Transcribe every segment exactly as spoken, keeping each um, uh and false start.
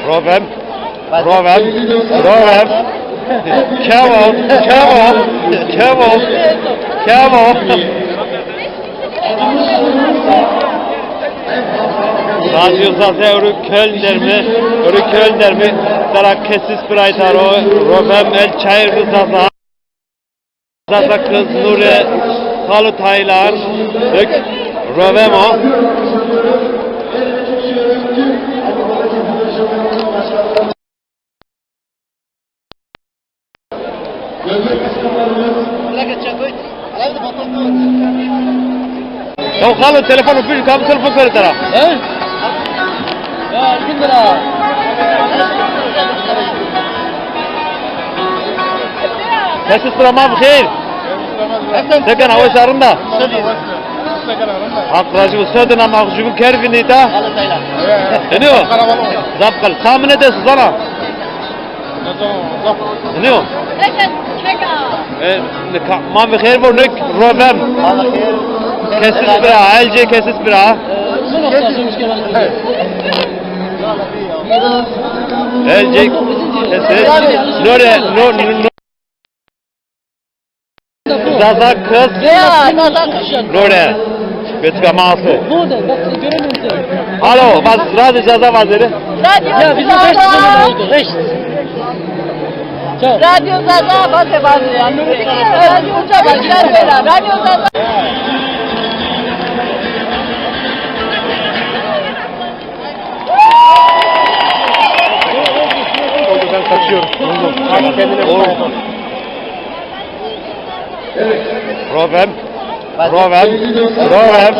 Rovem, rovem, rovem. Kevo, kevo, kevo, kevo. Radyo Zaza ewro Köln dermi, ewro Köln dermi, sera kesis birayta ro, rovem el çayır Zaza. Zaza kız Nure, Xalo Taylan, ök, rovemo. Ya xalo, telefonu pij, kam telefon kere tera. He? Ya, bin lira. Kesis bira, ma bi xêr. Se kena, weş a, rind a? Haq razî bo. Sodina ma xu jubin kervîn îta. Enî yo? Zaf qal. Samine de Suzana. Nîyo? E, nika, ma bi xêr bo, nik rovem. Kesis bira, elcê kesis bira. Elcê kesis. Nore, no, no, no. Zaza kız. Ya, Zaza kız. Nore. Betika masu. Burada, bak, siz göremiyor musunuz? Alo, vaz, Radyo Zaza vaziri. Radyo Ya, bizim Zaza. Beş sene oldu, beş. Çal. Radyo Zaza, vazir, vazir ya. Radyo Zaza. Radyo Zaza. Oldu, ben kaçıyorum. Oldu. Hadi kendine iyi bak. Problem. Problem. Problem.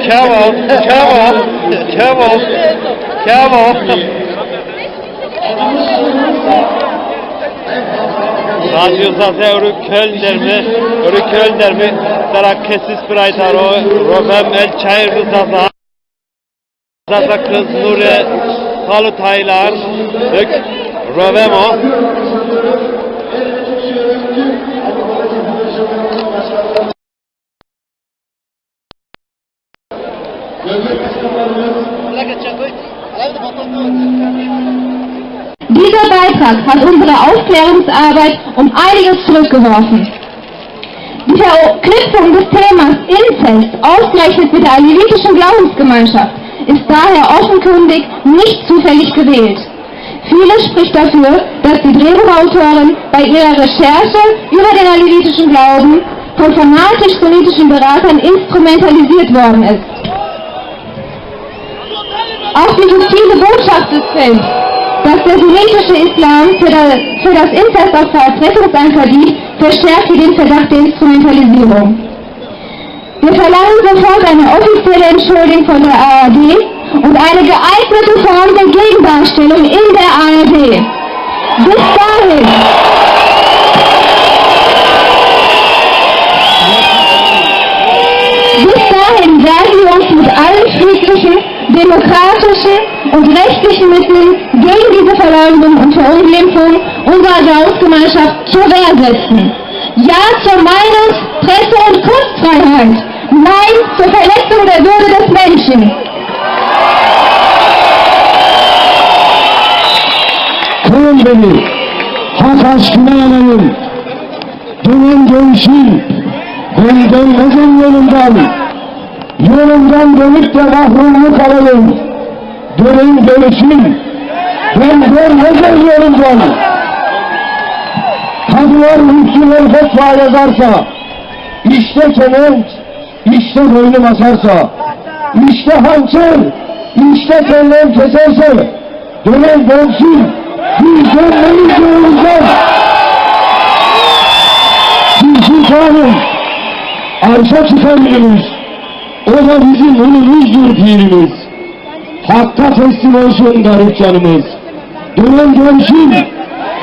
Kevo, kevo, kevo, kevo. Radyo Zaza ewro Köln dermi, ewro Köln dermi, sera kesis birayta ro, rovem el çayır Zaza. Zaza kız Nure, Xalo Taylan, ök, rovemo. Dieser Beitrag hat unsere Aufklärungsarbeit um einiges zurückgeworfen. Die Verknüpfung des Themas Inzest ausgerechnet mit der alevitischen Glaubensgemeinschaft ist daher offenkundig nicht zufällig gewählt. Vieles spricht dafür, dass die Drehbuchautorin bei ihrer Recherche über den alevitischen Glauben von fanatisch-sunnitischen Beratern instrumentalisiert worden ist. Auch die subtile Botschaft des Films, dass der sunnitische Islam für das, für das Inzestopfer als Rettungsanker dient, verstärkt den Verdacht der Instrumentalisierung. Wir verlangen sofort eine offizielle Entschuldigung von der A R D und eine geeignete Form der Gegendarstellung in der A R D. Bis dahin. Bis dahin werden wir uns mit allen friedlichen, demokratischen und rechtlichen Mitteln gegen diese Verleumdung und Verunglimpfung unserer Glaubensgemeinschaft zur Wehr setzen. Ja zur Meinungs-, Presse- und Kunstfreiheit. Nein zur Verletzung der Würde des Menschen. Koyun beni, hak aşkına yanayım. Dönen dönsün, ben dönmezim yolumdan. Yolumdan dönüp de mahrum mu kalayım? Dönen dönsün, ben dönmezim yolumdan. Kadınlar üstüne fetva yazarsa, işte kement, işte boynum asarsa, işte hançer, işte kellem keserse, dönen dönsün, biz dönmeyiz yolumuzdan. Biz sultanın arşa çıkan birimiz, o da bizim ulumuzdur pirimiz. Hakka teslim olsun garip canımız. Dönen dönsün,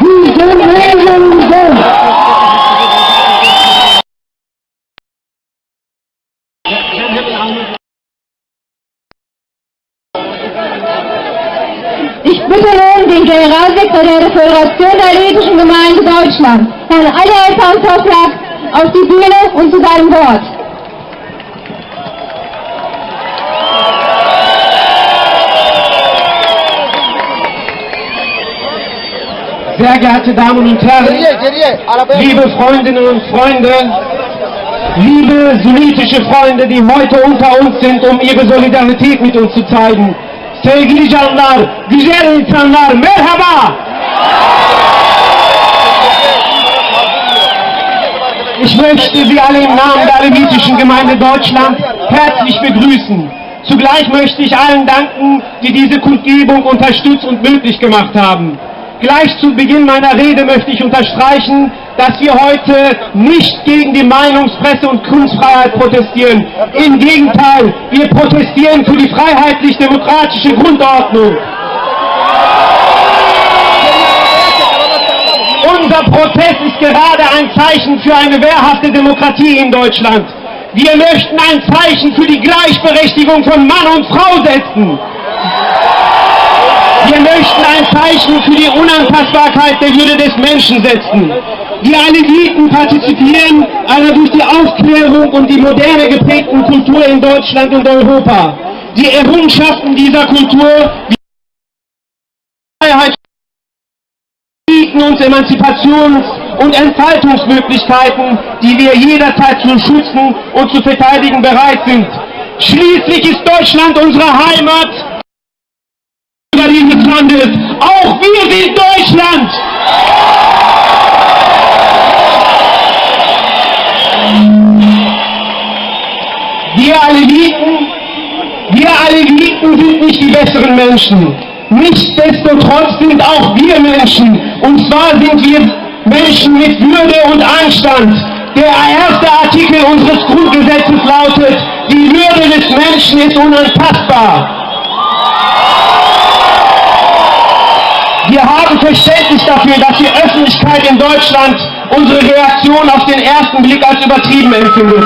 biz dönmeyiz yolumuzdan. Ich bitte nun den Generalsekretär der Föderation der Alevitischen Gemeinde Deutschland, Herrn Ali Ertan Toprak, auf die Bühne und zu seinem Wort. Sehr geehrte Damen und Herren, liebe Freundinnen und Freunde, liebe sunnitische Freunde, die heute unter uns sind, um ihre Solidarität mit uns zu zeigen. Sevgili canlar, güzel insanlar, merhaba! Ich möchte Sie alle im Namen der alevitischen Gemeinde Deutschland herzlich begrüßen. Zugleich möchte ich allen danken, die diese Kundgebung unterstützt und möglich gemacht haben. Gleich zu Beginn meiner Rede möchte ich unterstreichen, dass wir heute nicht gegen die Meinungs-, Presse- und Kunstfreiheit protestieren. Im Gegenteil, wir protestieren für die freiheitlich-demokratische Grundordnung. Unser Protest ist gerade ein Zeichen für eine wehrhafte Demokratie in Deutschland. Wir möchten ein Zeichen für die Gleichberechtigung von Mann und Frau setzen. Wir möchten ein Zeichen für die Unantastbarkeit der Würde des Menschen setzen. Die Aleviten partizipieren einer durch die Aufklärung und die Moderne geprägten Kultur in Deutschland und Europa. Die Errungenschaften dieser Kultur, die Freiheit bieten uns Emanzipations- und Entfaltungsmöglichkeiten, die wir jederzeit zu schützen und zu verteidigen bereit sind. Schließlich ist Deutschland unsere Heimat. Über dieses Landes. Auch wir sind Deutschland. Wir Aleviten, wir Aleviten sind nicht die besseren Menschen. Nichtsdestotrotz sind auch wir Menschen. Und zwar sind wir Menschen mit Würde und Anstand. Der erste Artikel unseres Grundgesetzes lautet: Die Würde des Menschen ist unantastbar. Wir haben Verständnis dafür, dass die Öffentlichkeit in Deutschland unsere Reaktion auf den ersten Blick als übertrieben empfindet.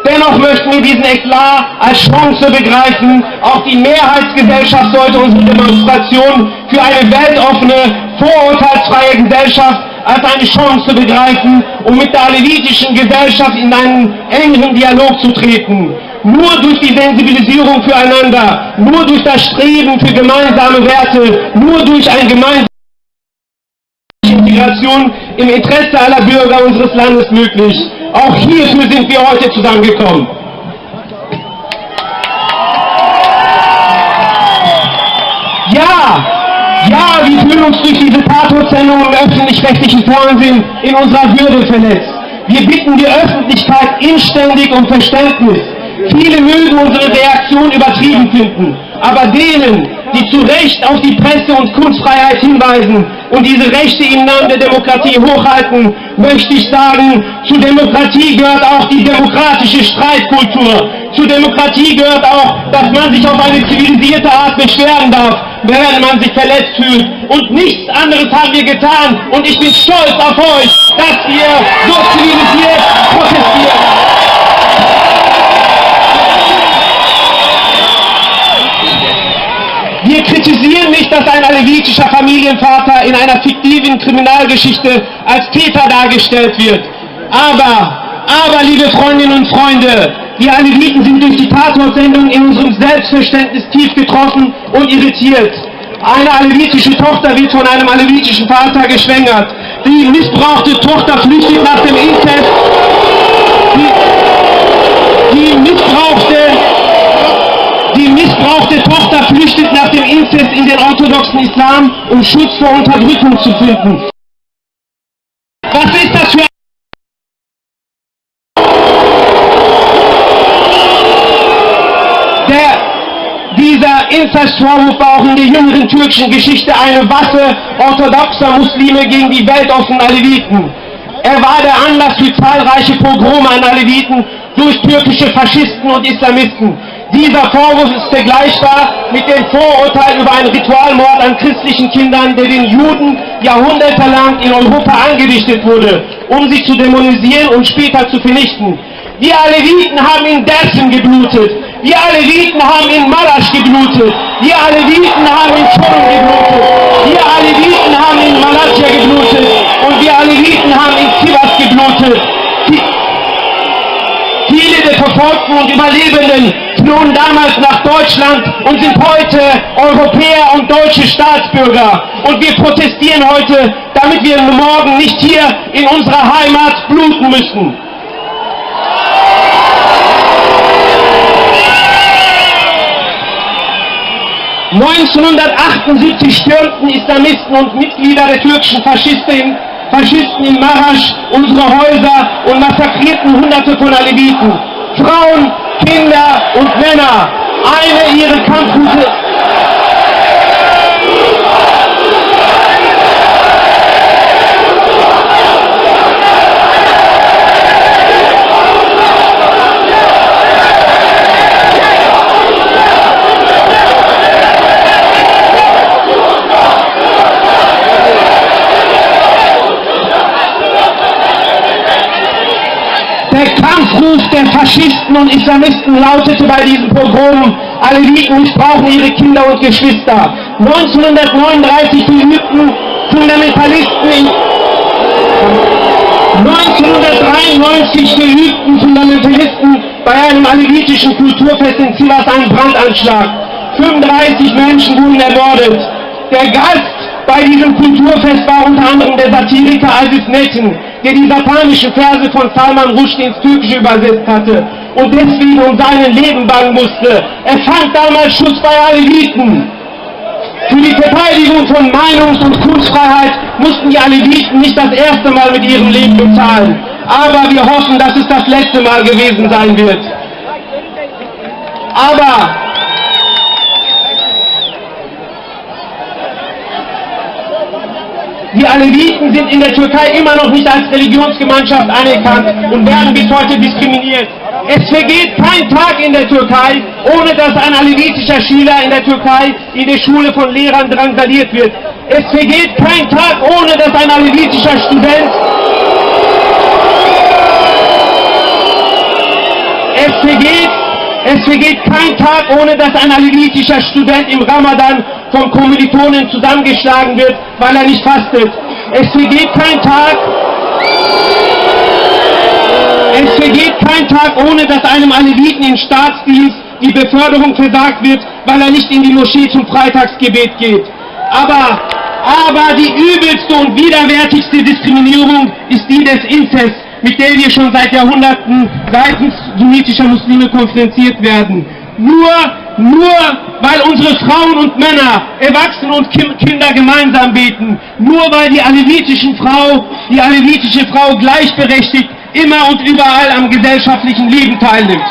Dennoch möchten wir diesen Eklat als Chance begreifen, auch die Mehrheitsgesellschaft sollte unsere Demonstration für eine weltoffene, vorurteilsfreie Gesellschaft als eine Chance begreifen, um mit der alevitischen Gesellschaft in einen engeren Dialog zu treten. Nur durch die Sensibilisierung füreinander, nur durch das Streben für gemeinsame Werte, nur durch ein gemeinsames Integration im Interesse aller Bürger unseres Landes möglich. Auch hierfür sind wir heute zusammengekommen. Ja, ja, wir fühlen uns durch diese Tatortsendung im öffentlich-rechtlichen Fernsehen in unserer Würde verletzt. Wir bitten die Öffentlichkeit inständig um Verständnis. Viele mögen unsere Reaktion übertrieben finden, aber denen, die zu Recht auf die Presse- und Kunstfreiheit hinweisen, und diese Rechte im Namen der Demokratie hochhalten, möchte ich sagen, zur Demokratie gehört auch die demokratische Streitkultur. Zur Demokratie gehört auch, dass man sich auf eine zivilisierte Art beschweren darf, wenn man sich verletzt fühlt. Und nichts anderes haben wir getan. Und ich bin stolz auf euch, dass ihr so zivilisiert protestiert. Wir kritisieren nicht, dass ein alevitischer Familienvater in einer fiktiven Kriminalgeschichte als Täter dargestellt wird. Aber, aber, liebe Freundinnen und Freunde, wir Aleviten sind durch die Tatortsendung in unserem Selbstverständnis tief getroffen und irritiert. Eine alevitische Tochter wird von einem alevitischen Vater geschwängert. Die missbrauchte Tochter flüchtet nach dem Inzest. Die, die missbrauchte, die missbrauchte Tochter flüchtet nach dem Inzest in den orthodoxen Islam, um Schutz vor Unterdrückung zu finden. Was ist das für Der, dieser Inzestvorwurf war auch in der jüngeren türkischen Geschichte eine Waffe orthodoxer Muslime gegen die weltoffenen Aleviten. Er war der Anlass für zahlreiche Pogrome an Aleviten durch türkische Faschisten und Islamisten. Dieser Vorwurf ist vergleichbar mit dem Vorurteil über einen Ritualmord an christlichen Kindern, der den Juden jahrhundertelang in Europa angedichtet wurde, um sie zu dämonisieren und später zu vernichten. Wir Aleviten haben in Dersim geblutet. Wir Aleviten haben in Maraş geblutet. Wir Aleviten haben in Çorum geblutet. Wir Aleviten haben in Malatya geblutet. Und wir Aleviten haben in Sivas geblutet. Vi-, viele der Verfolgten und Überlebenden flohen damals nach Deutschland und sind heute Europäer und deutsche Staatsbürger. Und wir protestieren heute, damit wir morgen nicht hier in unserer Heimat bluten müssen. Neunzehnhundertachtundsiebzig stürmten Islamisten und Mitglieder der türkischen Faschisten, Faschisten in Maraş unsere Häuser und massakrierten Hunderte von Aleviten. Frauen, Kinder und Männer, eine ihrer Kampfroute. Der Kampfruf der Faschisten und Islamisten lautete bei diesem Pogrom: Aleviten missbrauchen ihre Kinder und Geschwister. Neunzehnhundertneununddreißig verübten Fundamentalisten in, neunzehnhundertdreiundneunzig verübten Fundamentalisten bei einem alevitischen Kulturfest in Sivas einen Brandanschlag. Fünfunddreißig Menschen wurden ermordet. Der Gast bei diesem Kulturfest war unter anderem der Satiriker Aziz Nesin, der die satanischen Verse von Salman Rushdie ins Türkische übersetzt hatte. Und deswegen um sein Leben bangen musste. Er fand damals Schutz bei Aleviten. Für die Verteidigung von Meinungs- und Kunstfreiheit mussten die Aleviten nicht das erste Mal mit ihrem Leben bezahlen. Aber wir hoffen, dass es das letzte Mal gewesen sein wird. Aber die Aleviten sind in der Türkei immer noch nicht als Religionsgemeinschaft anerkannt und werden bis heute diskriminiert. Es vergeht kein Tag in der Türkei, ohne dass ein alevitischer Schüler in der Türkei in der Schule von Lehrern drangsaliert wird. Es vergeht kein Tag, ohne dass ein alevitischer Student, es vergeht, es vergeht kein Tag, ohne dass ein alevitischer Student im Ramadan von Kommilitonen zusammengeschlagen wird, weil er nicht fastet. Es vergeht kein Tag, es vergeht kein Tag, ohne dass einem Aleviten im Staatsdienst die Beförderung versagt wird, weil er nicht in die Moschee zum Freitagsgebet geht. Aber, aber die übelste und widerwärtigste Diskriminierung ist die des Inzests, mit der wir schon seit Jahrhunderten seitens sunnitischer Muslime konfrontiert werden. Nur, nur weil unsere Frauen und Männer, Erwachsene und Kim-, Kinder gemeinsam beten, nur weil die alevitischen Frau, die alevitische Frau gleichberechtigt immer und überall am gesellschaftlichen Leben teilnimmt.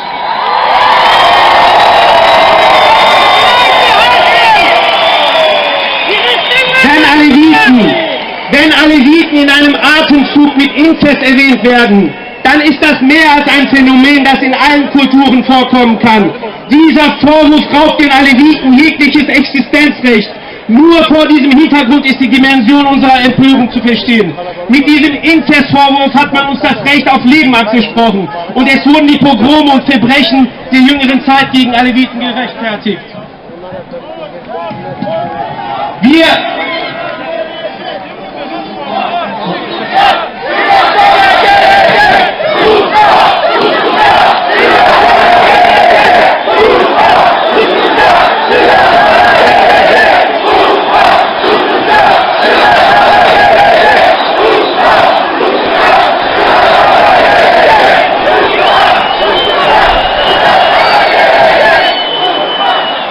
Wenn Aleviten, wenn Aleviten in einem Atemzug mit Inzest erwähnt werden, dann ist das mehr als ein Phänomen, das in allen Kulturen vorkommen kann. Dieser Vorwurf raubt den Aleviten jegliches Existenzrecht. Nur vor diesem Hintergrund ist die Dimension unserer Empörung zu verstehen. Mit diesem Inzestvorwurf hat man uns das Recht auf Leben abgesprochen. Und es wurden die Pogrome und Verbrechen der jüngeren Zeit gegen Aleviten gerechtfertigt. Wir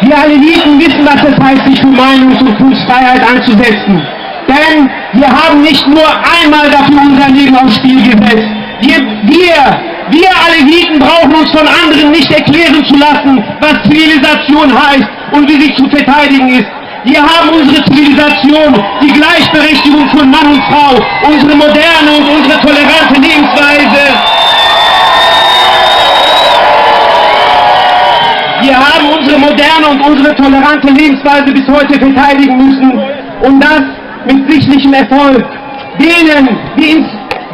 Wir Aleviten wissen, was es heißt, sich für Meinungs- und Kunstfreiheit einzusetzen. Denn wir haben nicht nur einmal dafür unser Leben aufs Spiel gesetzt. Wir, wir, wir Aleviten brauchen uns von anderen nicht erklären zu lassen, was Zivilisation heißt und wie sie zu verteidigen ist. Wir haben unsere Zivilisation, die Gleichberechtigung von Mann und Frau, unsere moderne und unsere tolerante Lebensweise. Wir haben unsere moderne und unsere tolerante Lebensweise bis heute verteidigen müssen. Und das mit sichtlichem Erfolg. Denen, die ins,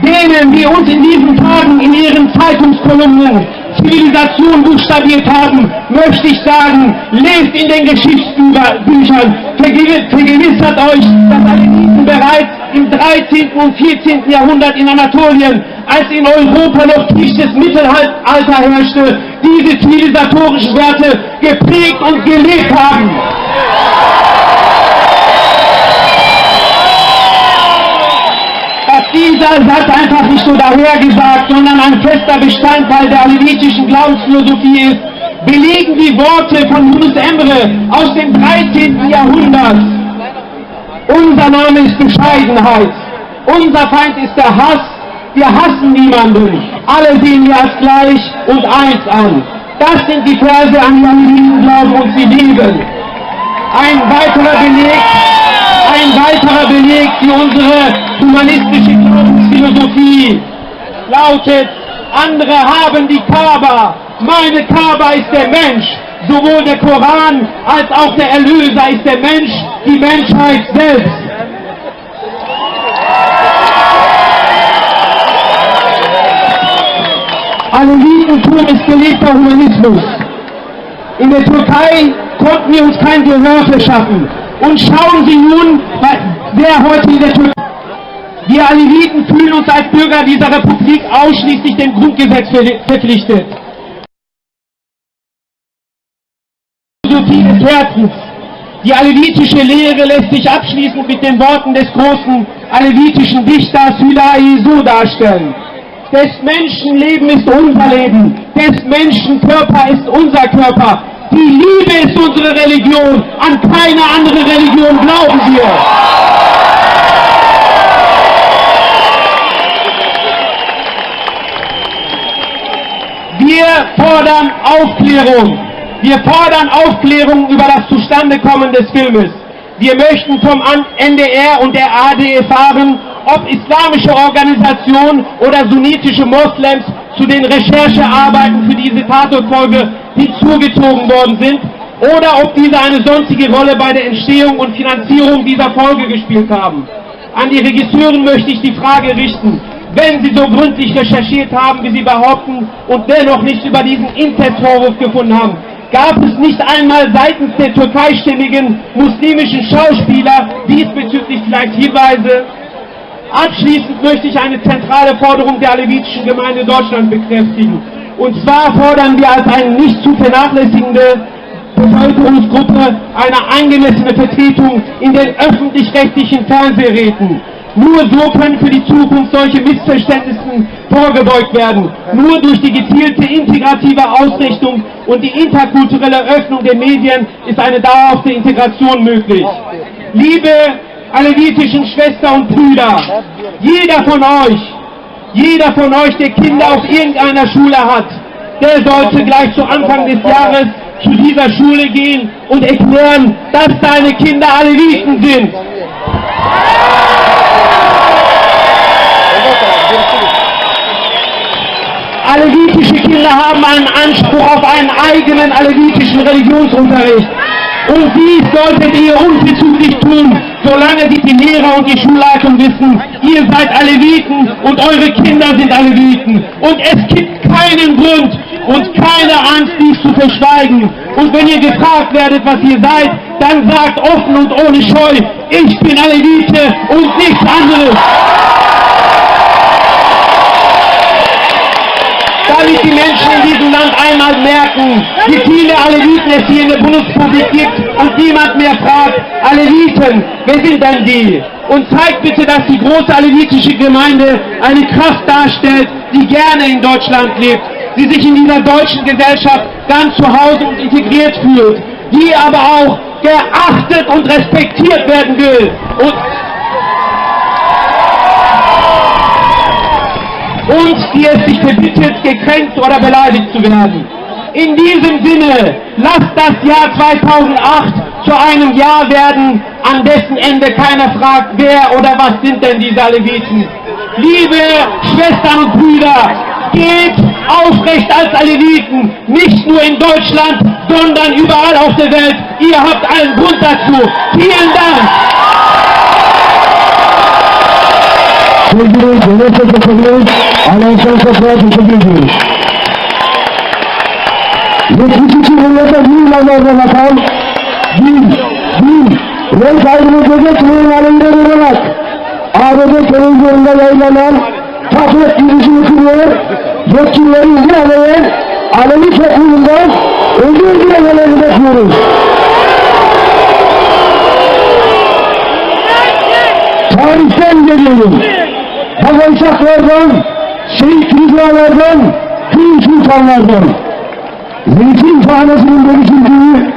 denen, die uns in diesen Tagen in ihren Zeitungskolumnen Zivilisation buchstabiert haben, möchte ich sagen, lest in den Geschichtsbüchern, vergewi-, vergewissert euch, dass Aleviten bereits im dreizehnten und vierzehnten Jahrhundert in Anatolien, als in Europa noch tiefstes Mittelalter herrschte, diese zivilisatorische Werte geprägt und gelebt haben. Dass dieser Satz einfach nicht nur dahergesagt, sondern ein fester Bestandteil der alevitischen Glaubensphilosophie ist, belegen die Worte von Yunus Emre aus dem dreizehnten Jahrhundert. Unser Name ist Bescheidenheit. Unser Feind ist der Hass. Wir hassen niemanden. Alle sehen wir als gleich und eins an. Das sind die Verse, an die Aleviten glauben und sie lieben. Ein weiterer Beleg, ein weiterer Beleg für unsere humanistische Glaubensphilosophie lautet: Andere haben die Kaaba, meine Kaaba ist der Mensch. Sowohl der Koran als auch der Erlöser ist der Mensch, die Menschheit selbst. Alevitentum ist gelebter Humanismus. In der Türkei konnten wir uns kein Gehör verschaffen. Und schauen Sie nun, wer heute in der Türkei. Wir Aleviten fühlen uns als Bürger dieser Republik ausschließlich dem Grundgesetz verli-, verpflichtet. Philosophie des Herzens. Die alevitische Lehre lässt sich abschließend mit den Worten des großen alevitischen Dichters Hüdayi so darstellen: Des Menschen Leben ist unser Leben, des Menschen Körper ist unser Körper. Die Liebe ist unsere Religion, an keine andere Religion glauben wir. Wir fordern Aufklärung. Wir fordern Aufklärung über das Zustandekommen des Filmes. Wir möchten vom An-, N D R und der A R D erfahren, ob islamische Organisationen oder sunnitische Moslems zu den Recherchearbeiten für diese Tatortfolge hinzugezogen worden sind oder ob diese eine sonstige Rolle bei der Entstehung und Finanzierung dieser Folge gespielt haben. An die Regisseure möchte ich die Frage richten: Wenn Sie so gründlich recherchiert haben, wie Sie behaupten, und dennoch nichts über diesen Inzestvorwurf gefunden haben, gab es nicht einmal seitens der türkeistimmigen muslimischen Schauspieler diesbezüglich vielleicht Hinweise? Abschließend möchte ich eine zentrale Forderung der alevitischen Gemeinde in Deutschland bekräftigen. Und zwar fordern wir als eine nicht zu vernachlässigende Bevölkerungsgruppe eine angemessene Vertretung in den öffentlich-rechtlichen Fernsehräten. Nur so können für die Zukunft solche Missverständnissen vorgebeugt werden. Nur durch die gezielte integrative Ausrichtung und die interkulturelle Öffnung der Medien ist eine dauerhafte Integration möglich. Liebe alevitischen Schwestern und Brüder, jeder von euch, jeder von euch, der Kinder auf irgendeiner Schule hat, der sollte gleich zu Anfang des Jahres zu dieser Schule gehen und erklären, dass deine Kinder Aleviten sind. Alevitische Kinder haben einen Anspruch auf einen eigenen alevitischen Religionsunterricht. Und dies solltet ihr unverzüglich tun, solange die Lehrer und die Schulleitung wissen, ihr seid Aleviten und eure Kinder sind Aleviten. Und es gibt keinen Grund und keine Angst, dies zu verschweigen. Und wenn ihr gefragt werdet, was ihr seid, dann sagt offen und ohne Scheu: Ich bin Alevite und nichts anderes. Damit die Menschen in diesem Land einmal merken, wie viele Aleviten es hier in der Bundesrepublik gibt und niemand mehr fragt: Aleviten, wer sind denn die? Und zeigt bitte, dass die große alevitische Gemeinde eine Kraft darstellt, die gerne in Deutschland lebt, die sich in dieser deutschen Gesellschaft ganz zu Hause und integriert fühlt, die aber auch geachtet und respektiert werden will. Und, und die es nicht verbittet, gekränkt oder beleidigt zu werden. In diesem Sinne, lasst das Jahr zweitausendacht zu einem Jahr werden, an dessen Ende keiner fragt, wer oder was sind denn diese Aleviten. Liebe Schwestern und Brüder, geht aufrecht als Aleviten, nicht nur in Deutschland, sondern überall auf der Welt. Ihr habt allen Grund dazu. Vielen Dank. Sevgili Cumhurbaşkanı Alaaddin Koç'a teşekkür ediyoruz. Yetmiş iki yıllarda bir yıllarda vatan, bir, bir renk ayrımı gözetmeyen alevler olarak A B D televizyonunda yayınlanan Takat girişi yapılıyor. Yetkililerin bir araya Alevi toplumundan özür dilemelerini bekliyoruz. Tarihten geliyorum. Hasan Şahlardan, Şehit Rızalardan, Kıyım Sultanlardan. Zeytin tarlasının dönüşüldüğü,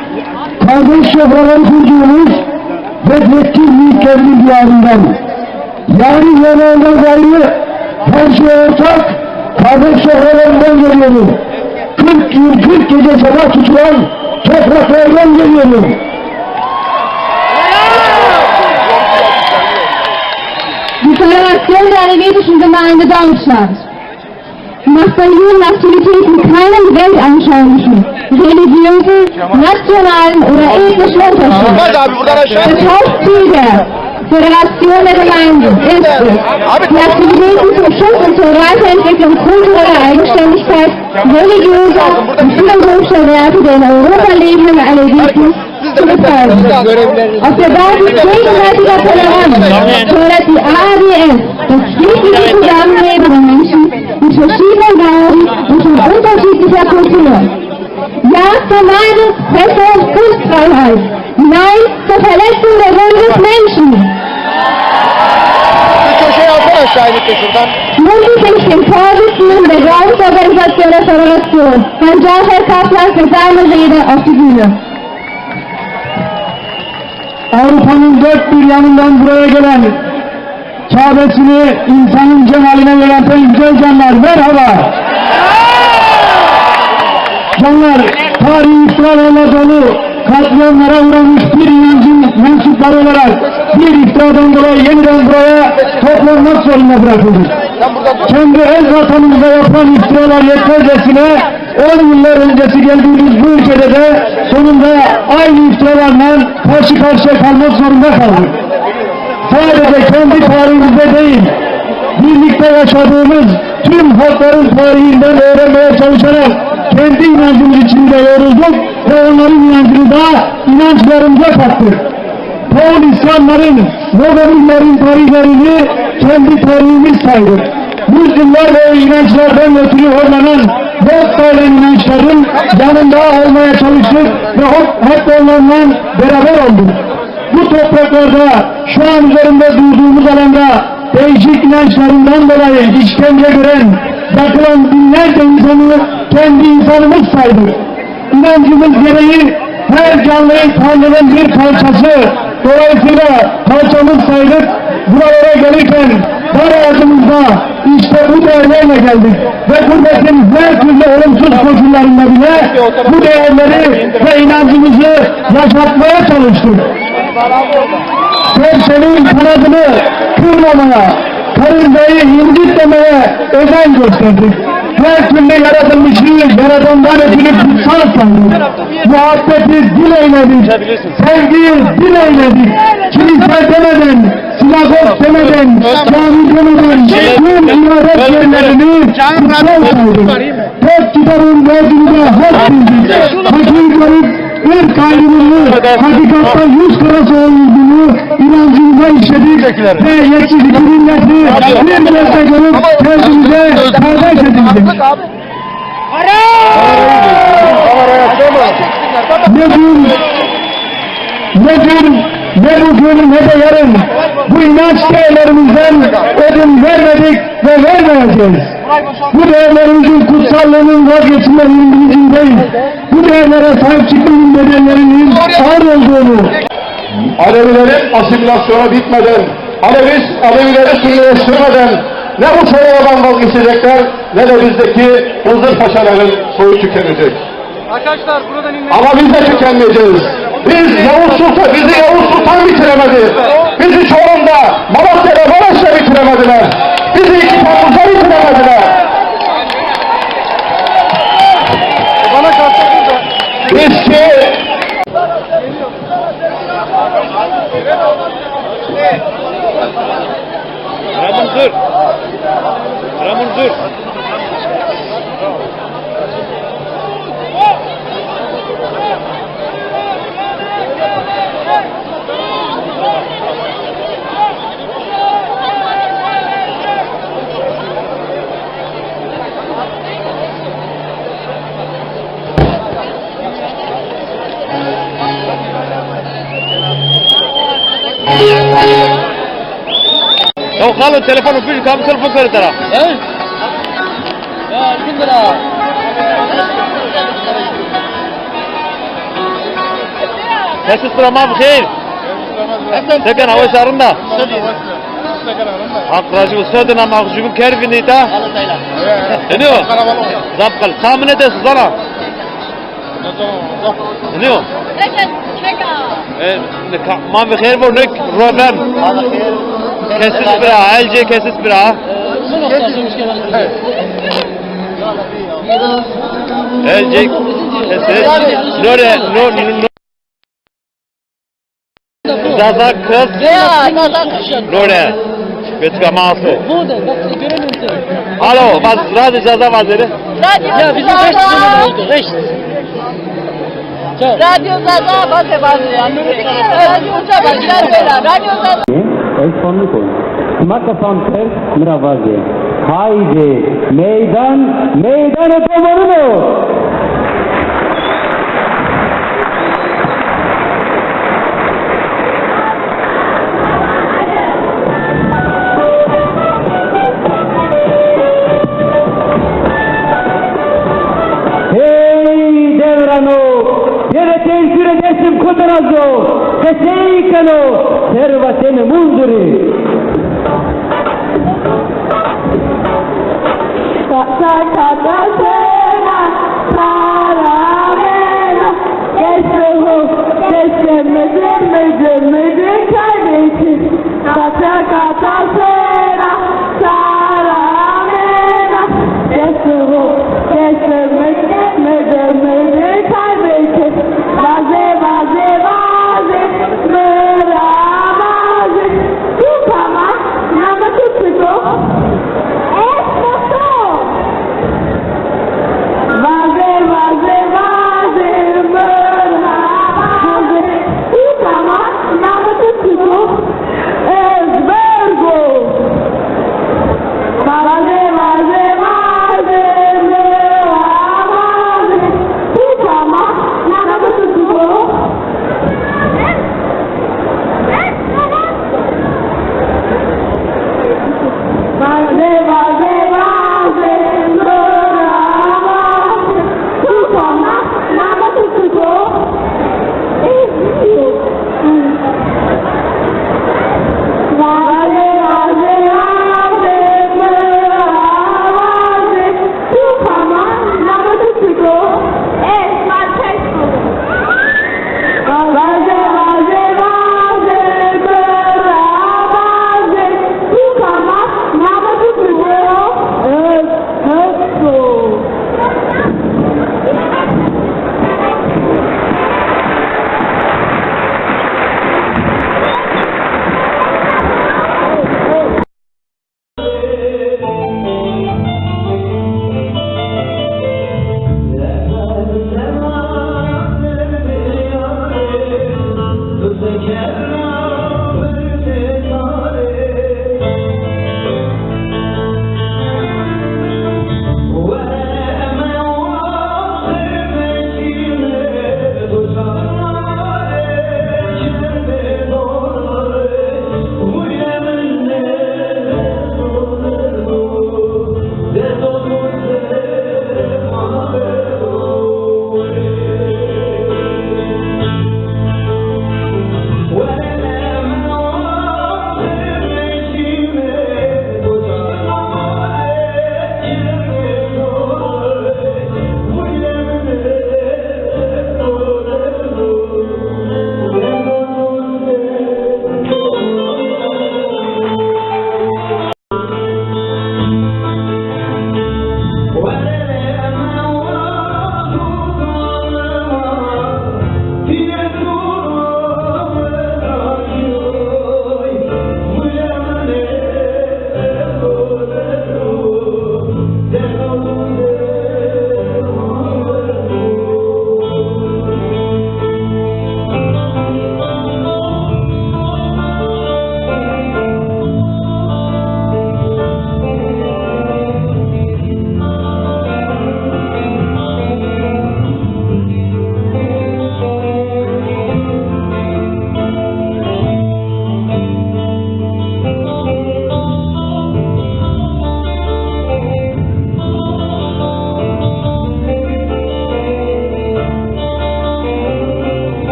kardeş sofraları kurduğumuz Bedrettin Büyükler'in diyarından, yarın yanağından gayrı her şey ortak, kardeş sofralarından geliyorum. Kırk yıl, kırk gece sabah tutulan topraklardan geliyorum. Diskriminazione delle vite sul domani da Deutschland. Massenlose Aktivitäten keinen Weltanschaulichen, religiösen, nationalen oder ethnischen Unterschieden. Verkaufsziel der Föderation der Gemeinden ist es, die Aktivitäten zum Schutz und zur Weiterentwicklung kultureller Eigenständigkeit, religiöser und philosophischer Werte der in Europa lebenden Aleviten zu betreiben. Auf der Basis gegenseitiger Toleranz fördert die A A D S das friedliche Zusammenleben von Menschen mit verschiedenen Glauben und von unterschiedlicher Kultur. Ja zur Meinungsfreiheit und Kunstfreiheit. Nein zur Verletzung der Würde des Menschen. Şu köşeyi alsana aşağı, Elif, şuradan. Nun bitte ich den Vorsitzenden der Glaubensorganisation der Föderation, Herrn Cafer Kaplan, für seine Rede auf die Bühne. Avrupa'nın dört bir yanından buraya gelen Kabe'sini insanın cemaline yöneten güzel canlar, merhaba. Canlar, tarihi iftiralarla dolu katliamlara uğramış bir inancın mensupları olarak bir iftiradan dolayı yeniden buraya toplanmak zorunda bırakıldık. Kendi öz vatanımıza yapılan iftiralar yetmezcesine on yıllar öncesi geldiğimiz bu ülkede de sonunda aynı iftiralarla karşı karşıya kalmak zorunda kaldık. Sadece kendi tarihimizde değil, birlikte yaşadığımız tüm halkların tarihinden öğrenmeye çalışarak kendi inancımız içinde yorulduk ve onların inancını da inançlarımıza kattık. Paul İslamların ve Romalıların tarihlerini kendi tarihimiz saydık. Yüzyıllar boyu inançlardan ötürü horlanan, yok sayılan inançların yanında olmaya çalıştık ve hep, hep onlarla beraber olduk. Bu topraklarda, şu an üzerinde durduğumuz alanda değişik inançlarından dolayı işkence gören, yakılan binlerce insanı kendi insanımız saydık. İnancımız gereği her canlıyı Tanrı'nın bir parçası. Dolayısıyla parçamız saydık. Buralara gelirken dar ağacımızda işte bu değerlerle geldik. Ve gurbetin her türlü olumsuz koşullarında bile bu değerleri ve inancımızı yaşatmaya çalıştık. Serçenin kanadını kırmamaya, karıncayı incitmemeye özen gösterdik. Her türlü yaratılmışlığı yaratandan ötürü kutsal saydık. Muhabbeti dil eyledik. Sevgiyi dil eyledik. Kilise demeden, sinagog demeden, cami demeden tüm ibadet yerlerini kutsal saydık. Tek kitabın dördünü de hak bildik. Fakir garip, ırk ayrımını, hakikatta yüz karası olduğunu inancımıza işledik ve yetmiş iki bin nesli bir gözle görüp kendimize kardeş edindik. Ne dün, ne dün, ne bugün, ne de yarın bu inanç değerlerimizden ödün vermedik ve vermeyeceğiz. Bu değerlerimizin kutsallığının vazgeçilmezliğinin bilincindeyiz. Bu değerlere sahip çıkmanın bedellerinin ağır olduğunu, Alevilerin asimilasyonu bitmeden, Alevi, Alevileri Sünnileştirmeden ne bu Çatalcadan vazgeçecekler, ne de bizdeki Hızır Paşaların soyu tükenecek. Arkadaşlar, buradan inmeyin. Ama biz de tükenmeyeceğiz. Biz Yavuz Sultan, bizi Yavuz Sultan bitiremedi. Bizi Çorum'da, Malatya'da, Maraş'ta bitiremediler. Bizi iki Temmuz'da bitiremediler. Biz ki Ramon, dur. Ramon, dur. Ya xalo, telefonu pij kam, telefon kere tera. He? Ya, bin lira. Tesis bira, ma bi xeyr. Sekena, weş a, rind a? Haq razî bo. Sodina ma xu jubin kervîn îta. Eniyo? Zaf qal. Kamine de Suzana. Nîyo? E, nika, ma bi xêr bo, nik roven. Kesis bira, elcê kesis bira. Elcê kesis. No re, no, no, no. Zaza kız. Ya, Zaza kız. Lore. Betika maso. Alo, vaz, radyo Zaza vazere. Radyo Ya, bizim Zaza. Beş sene oldu, beş. Radyo Zaza, vaze, vaze. Radyo Zaza, radyo Zaza. Ez fonlu kon. Sima ke fam kerd, mi ra vaze. Haydi, meydan, meydan o domaruno. Hey devrano, deve tevcüre Dersim koterazo, qesey keno, servatê mi munduri. Kata kata sena, sara mena, kese ho, kese mede, mede, mede, kardeşim. Kata kata sena, sara mena, kese ho, kese mede, mede, mede, kardeşim. Vaze, vaze, vaze, mera vaze. Tu kama, nama tu pito? Esmoto. Vaze, vaze, vaze, mera vaze. Tu kama, nama tu pito? Ez vergo.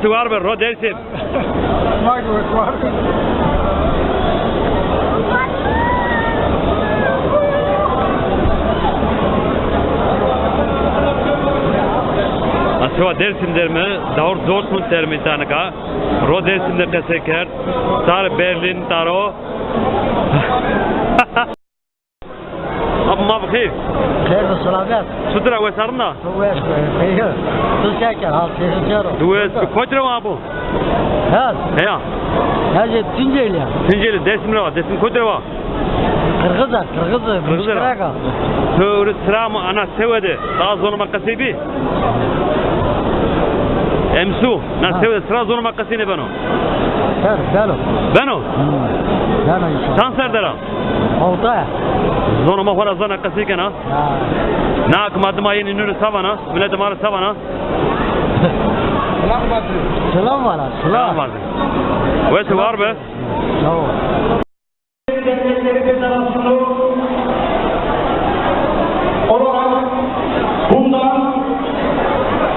War be, ro Dêrsim. Vay be, war be. Aşağı Dêrsim derme, Dawur Dortmund derme tanıka. Ro Dêrsim de qesey kerd. Sar Berlin taro. Abi ma bi xêr. Xêr be, selamet. Çutir a, wes arna? Tu wes be, xêr. Tu se ke, hal xêr çero. Tu wes, tu kotî ra wa abo? Ha? Heya. Ha, ez Tunceli ya. Tunceli, Dêrsim ra wa. Dêrsim kotî ra wa? Qirxiz a, Qirxiz a, Qirxiz ra. Muşterek a. Tu uri sira ma ana sewe de. Daha zonê ma qesey bî. Emsu, na sewe de sira zonê ma qesey nêbeno. Ser, beno. Beno? Hmm. Beno inşallah. Çand ser der a? Hewta ya. Zonê ma xo ra zana, qesey kena. Ha. Na ki ma dima yenî nûnî se vana, miletê ma rê se vana. Selam vana, selam. Selam vana. Wes û war be. Sağ ol. Devletleri Federasyonu olarak bundan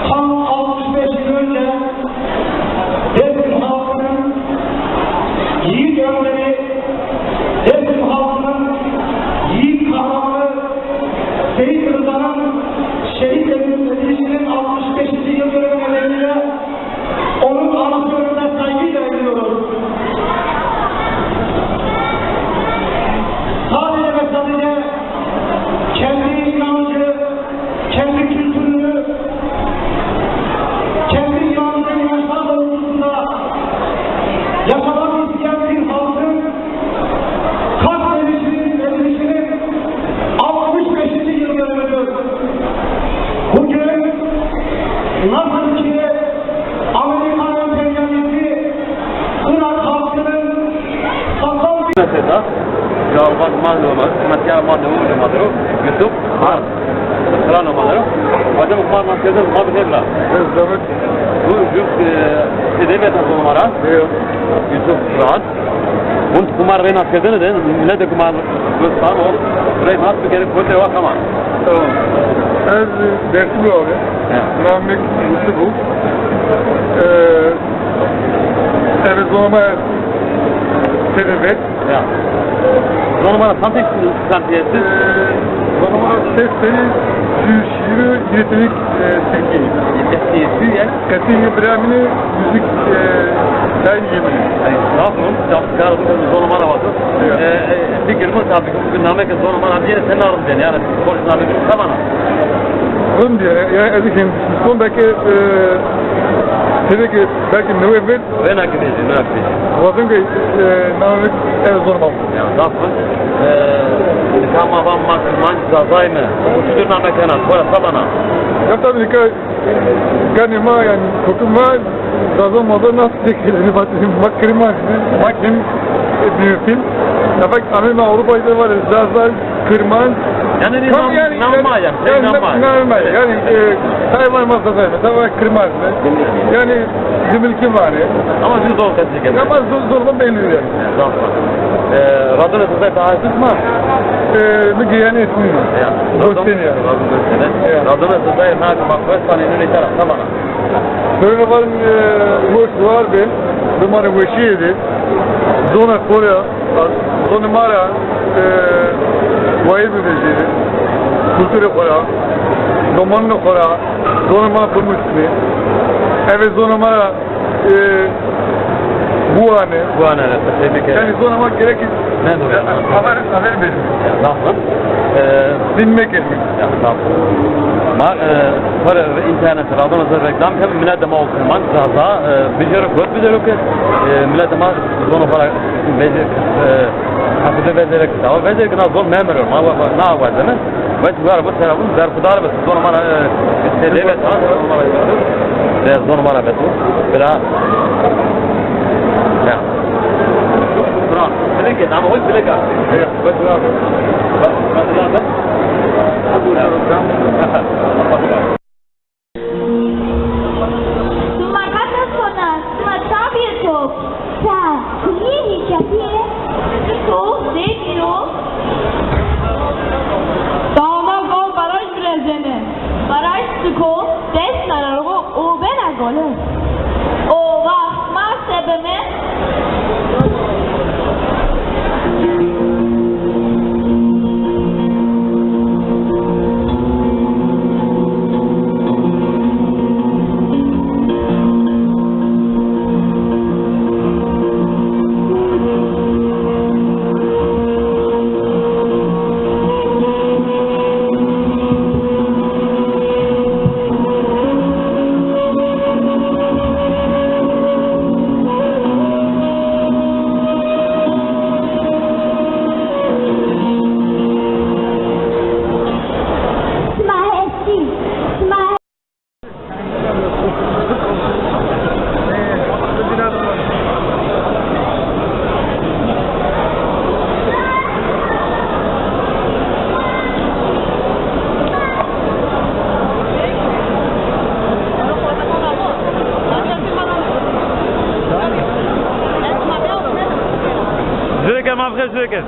tam altmış beş yıl önce Dêrsim halkının yiğit önderi, Dêrsim halkının yiğit kahramanı Seyit Rıza'nın şehit edilişinin altmış beşinci yıl dönümü nedeniyle onun anısına saygıyla eğiliyoruz. Sadece ve sadece kendi inancı, kendi kültürünü, kendi inandığı inançlar doğrultusunda yaşamak isteyen bir halkın katledilişinin, edilişinin altmış beşinci yıl dönümüdür. Bugün nasıl ki Amerikan emperyalisti Irak halkının sakal... Mesela, ya bak, ma, ma, ma, ma, Yusuf Khan. Qirano ma der o. Vacem, qumar nas kerdin, ma bi xêr la. Ez demek. Bu jû, e, edebiyat zonê ma ra. Yok. Yusuf Rahat. Hûn qumar rê nas kerdin de, milete qumar göz falan o. Rê nas bi gerek kote wa kama. Tamam. Ez Dêrsimlî abi. Ya. Namik Yusuf. E, evet, zonê ma sebebi. Ya. Zonê ma ra çand santiye esti? Ee, zonê ma ra ses seri yüz yirmi yirmi, e, sekiz. Yirmi sekiz, yani. Qesey bira mi ne müzik, e, dayı yirmi. Ay, sağ olun. Çap kar zonê ma ra vato. Ya. E, e, bir gün bu tabii, bir name ki zonê ma ra diye sen arın yani. Koç name bir tamam. Rum diye, ya, edik hem son belki, e, tabii ki belki November Wena ki vejî, wena ki vejî. Wazim ki, e, namê mi Erzurum'a. Ya, zaf xweş. E, nika ma va ma Kirmanc Zazay mi? Çutir name kena? Xora sabana. Ya tabii nika, yani ma, yani kokum ma Zaza maza nasıl çekilir? Ma, ma Kirmanc mi? Ma kim? E, büyük film. Ya bak, ama Avrupa'da var, Zaza, Kirmanc. Yani, tam nam-, yani, nam yani, ma yani, yani, nam ma yani. Nam ma yani. Yani, e, Tayvan masada mesela Kirmanc. Yani, Dimilki var ya. Ama siz zor kesik. Ama zor, zor mu belli yani. Zor. E, radyo ne size daha siz mi? E, bir yani ismi mi? Ya. Gösteri yani. Radyo ne size? Ya. Radyo ne size? Ne kadar bak, ben sana inanı taraf, tamam. Böyle var, e, boş var be. Bunları boşu yedi. Zona Kore. Zonê ma ra, e, wayîr bivejî, kulturê xo ra, domanûnê xo ra, zonê ma bimusnê. Eve zonê ma ra, e, biwanê. Biwanê, tebrik ederim. Yani zonê ma gerek ki, ne, doğru, haber, haber verin. Tamam. E, bilmek gerek. Ya, tamam. Ma, e, para internet, radyo, reklam, tabii millet de ma okuman, Zaza, e, bir yere göt bir yere ki, e, millet de ma Zonê xo ra vecî, e, hesibê vecî ra kitawa. Vecî ra kina zon memero. Ma wa, wa, na wazeme. Vecî war bu tarafın berxudar be. Zonê ma ra, e, se deve sana, zonê ma ra. De zonê ma ra betu. Bira. Ya. Bira. Bileke, nama hoş bileke. Vecî war. Bak, bak, bak. Sima kata sona, sima çabiye to, ta, kuyê hî çabiye, to, zeytîno. Taona gol baraj virezene. Baraj siko, dest nara ro, o bena gole. O Xêr, zûrê ke.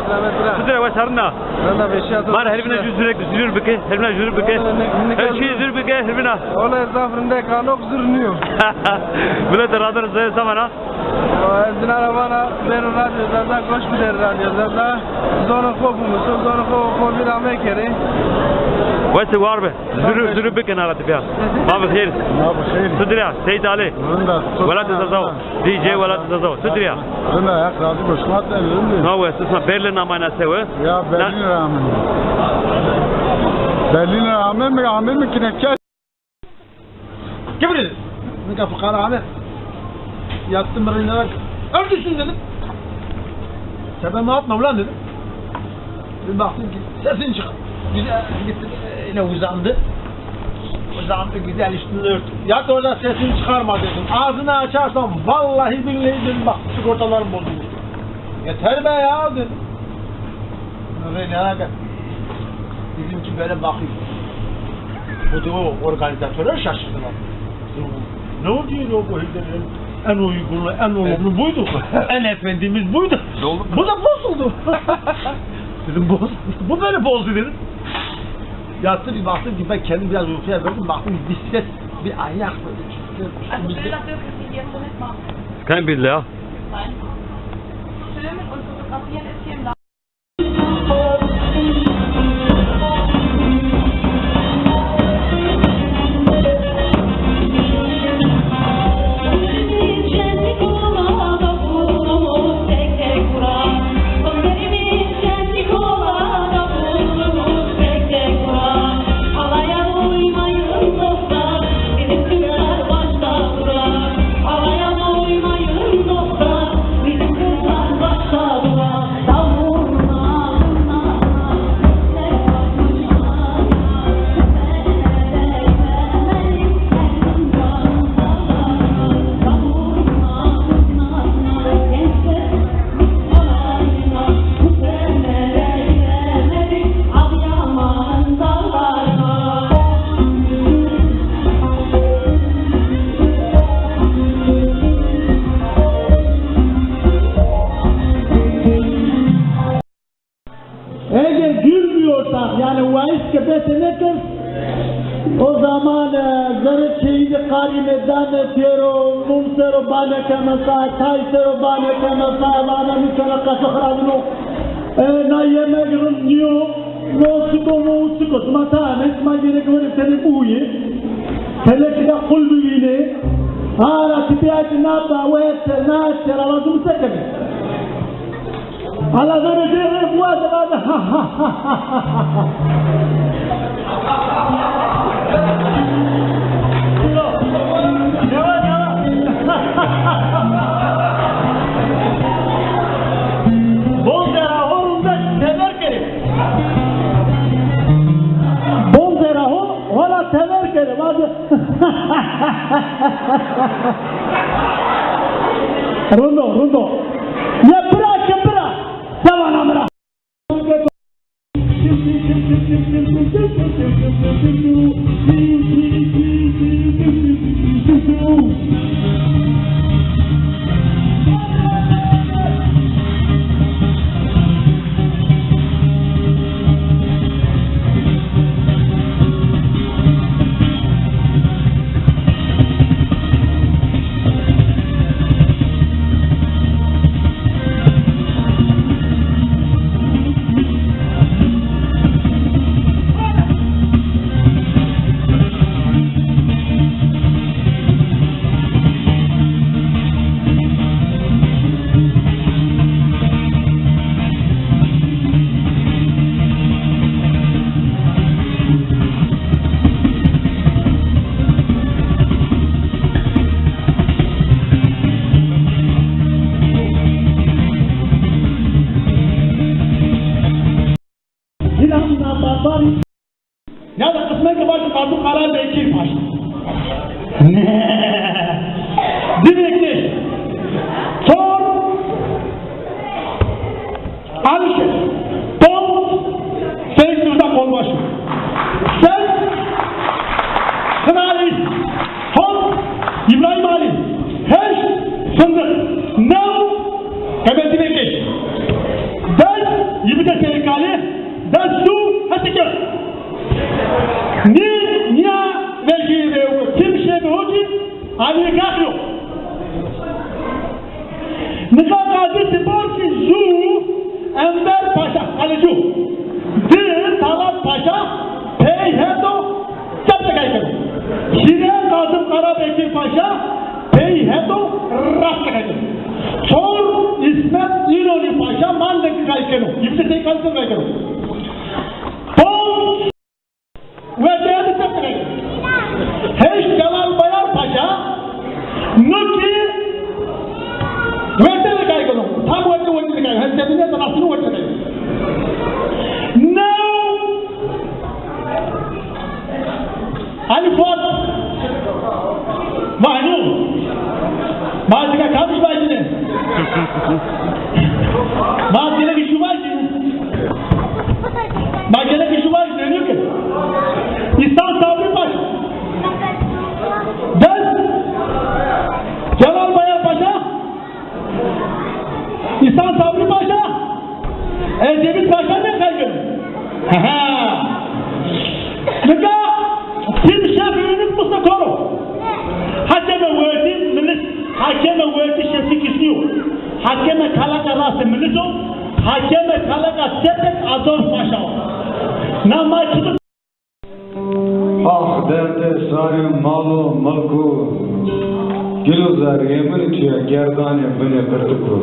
Selamet bira. Zûrê, wes, rind a? Rind a, vêşîya to. Ma rê helvîna jû zûrek, zûr bike, helvîna jûr bike. Her şey zûr bike, helvîna. Wele zaf rindek a, nok zûr nîyo. Milet radyo zê zaman a. Ez dina ra vana, bêro Radyo Zaza, goş bidê Radyo Zaza. Zonê xo bimuso, zonê xo, xo vîra mekerê. Wes, war be. Zûrû, zûrû bike nara ti bîya. Ma bi xêr. Ma bi xêr. Ti dirîya, Seyîd Ali. Rind a, to. Welatê Zaza o. D J welatê Zaza o. Ti dirîya. Rind a, Heq razî bo. Şima de rind ê? Na wes, şima Berlin amayna sewe? Ya, Berlin ra ameyme. Berlin ra ameyme, ameyme ki ne kes. Kim dedi? Ne kapı kara Ahmet. Yattım reynarak. Öldürsün dedim. Tepeme atma ulan dedim. Bir baktım ki sesini çıkar. Güzel gitti, öyle uzandı. Uzandı güzel, üstünü örttü. Yat orada, sesini çıkarma dedim. Ağzını açarsan vallahi billahi dedim, bak sigortalarım bozulur. Yeter be ya dedim. Öyle ne alaka? Bizimki böyle bakıyor. Bu da o organizatörler şaşırdılar. Ne oluyor ya bu heykellerin? En uygunlu, en olumlu buydu. En efendimiz buydu. Doldu. Bu da bozuldu. Dedim, "Boz-, bu böyle bozdu," dedim. Yattı, bir baktım ki ben kendim biraz uykuya verdim. Baktım bir ses, bir ayak böyle çıktı. Üstümüzde. Kein Bild, ja. Filmen und Fotografieren ist hier im Ege gülmüyorsak, yani vaiz kefete nekes, o zaman, e, zerrê çeyî de qarî medanê, têro mum sero bane kemesa, tay sero bane kemesa, vana mi kena qeso xirabino. E, na yemek rind nîyo, no çik o, no çik o. Sima tanê, sima gerek verê tenê buyê. Tenê kida qul bivînê. Ara ti bîya ki na bawe, te, na tera lazim se kenê. Ala zerrê zerrê buwa de vade. Bon zerra ho rinde teber kerê. Bon zerra ho hola teber kerê. Vade. Rindo, rindo. Ya bira ke bira. Zewana mi ra. Hîna, hîna barbarî. Ya da qismeke baş Qatû Qara Bekir paşt. Dimekleş. Tor. Alişe. Ton. Seyit Mirza Kolbaşı. Ses. Kınalis. Hot. İbrahim Ali. Heşt. Fındık. New. Qemetî vekêş. Dest zû hesî kerd. Nî, nîya vejîyê veyve, tim şê bi ho kî, alî gax yo. Nika Qazî Spor kî zû Enver Paşa, Qalicû, di Talat Paşa pey heto çep de kay keno. Hîrê Qazim Qarabekir Paşa pey heto rast de kay keno. Çor İsmet İnönü Paşa mandek kay keno. Yüksek kay keno. Ponc Werte de çep de kay keno. Heşt Celal Bayar Paşa, no kî werte de kay keno. Tam werte, werte de kay keno. Hem çepine de rastine werte de kay keno. New Ali Fuat. Vay no. Ma zî ka kamij vajîne? Ma zî ki şu vajîne. Ma gelek şu vajîne, nîyo ke. İhsan Sabri Paşa. Des. Celal Bayar Paşa. İhsan Sabri Paşa, Ecevit Paşa ne kaygın? Nika tim şe bîyûnîk Musa Koro. Hakeme wertî milis, hakeme wertî şefî kişnî yo. Hakeme kalaka rastê milis o, hakeme kalaka çepek Adolf Paşa o. Na ma çi Ax derdê sarê mal û milk û gil û zerrê min çi ya, gerdanê binê qirtik o.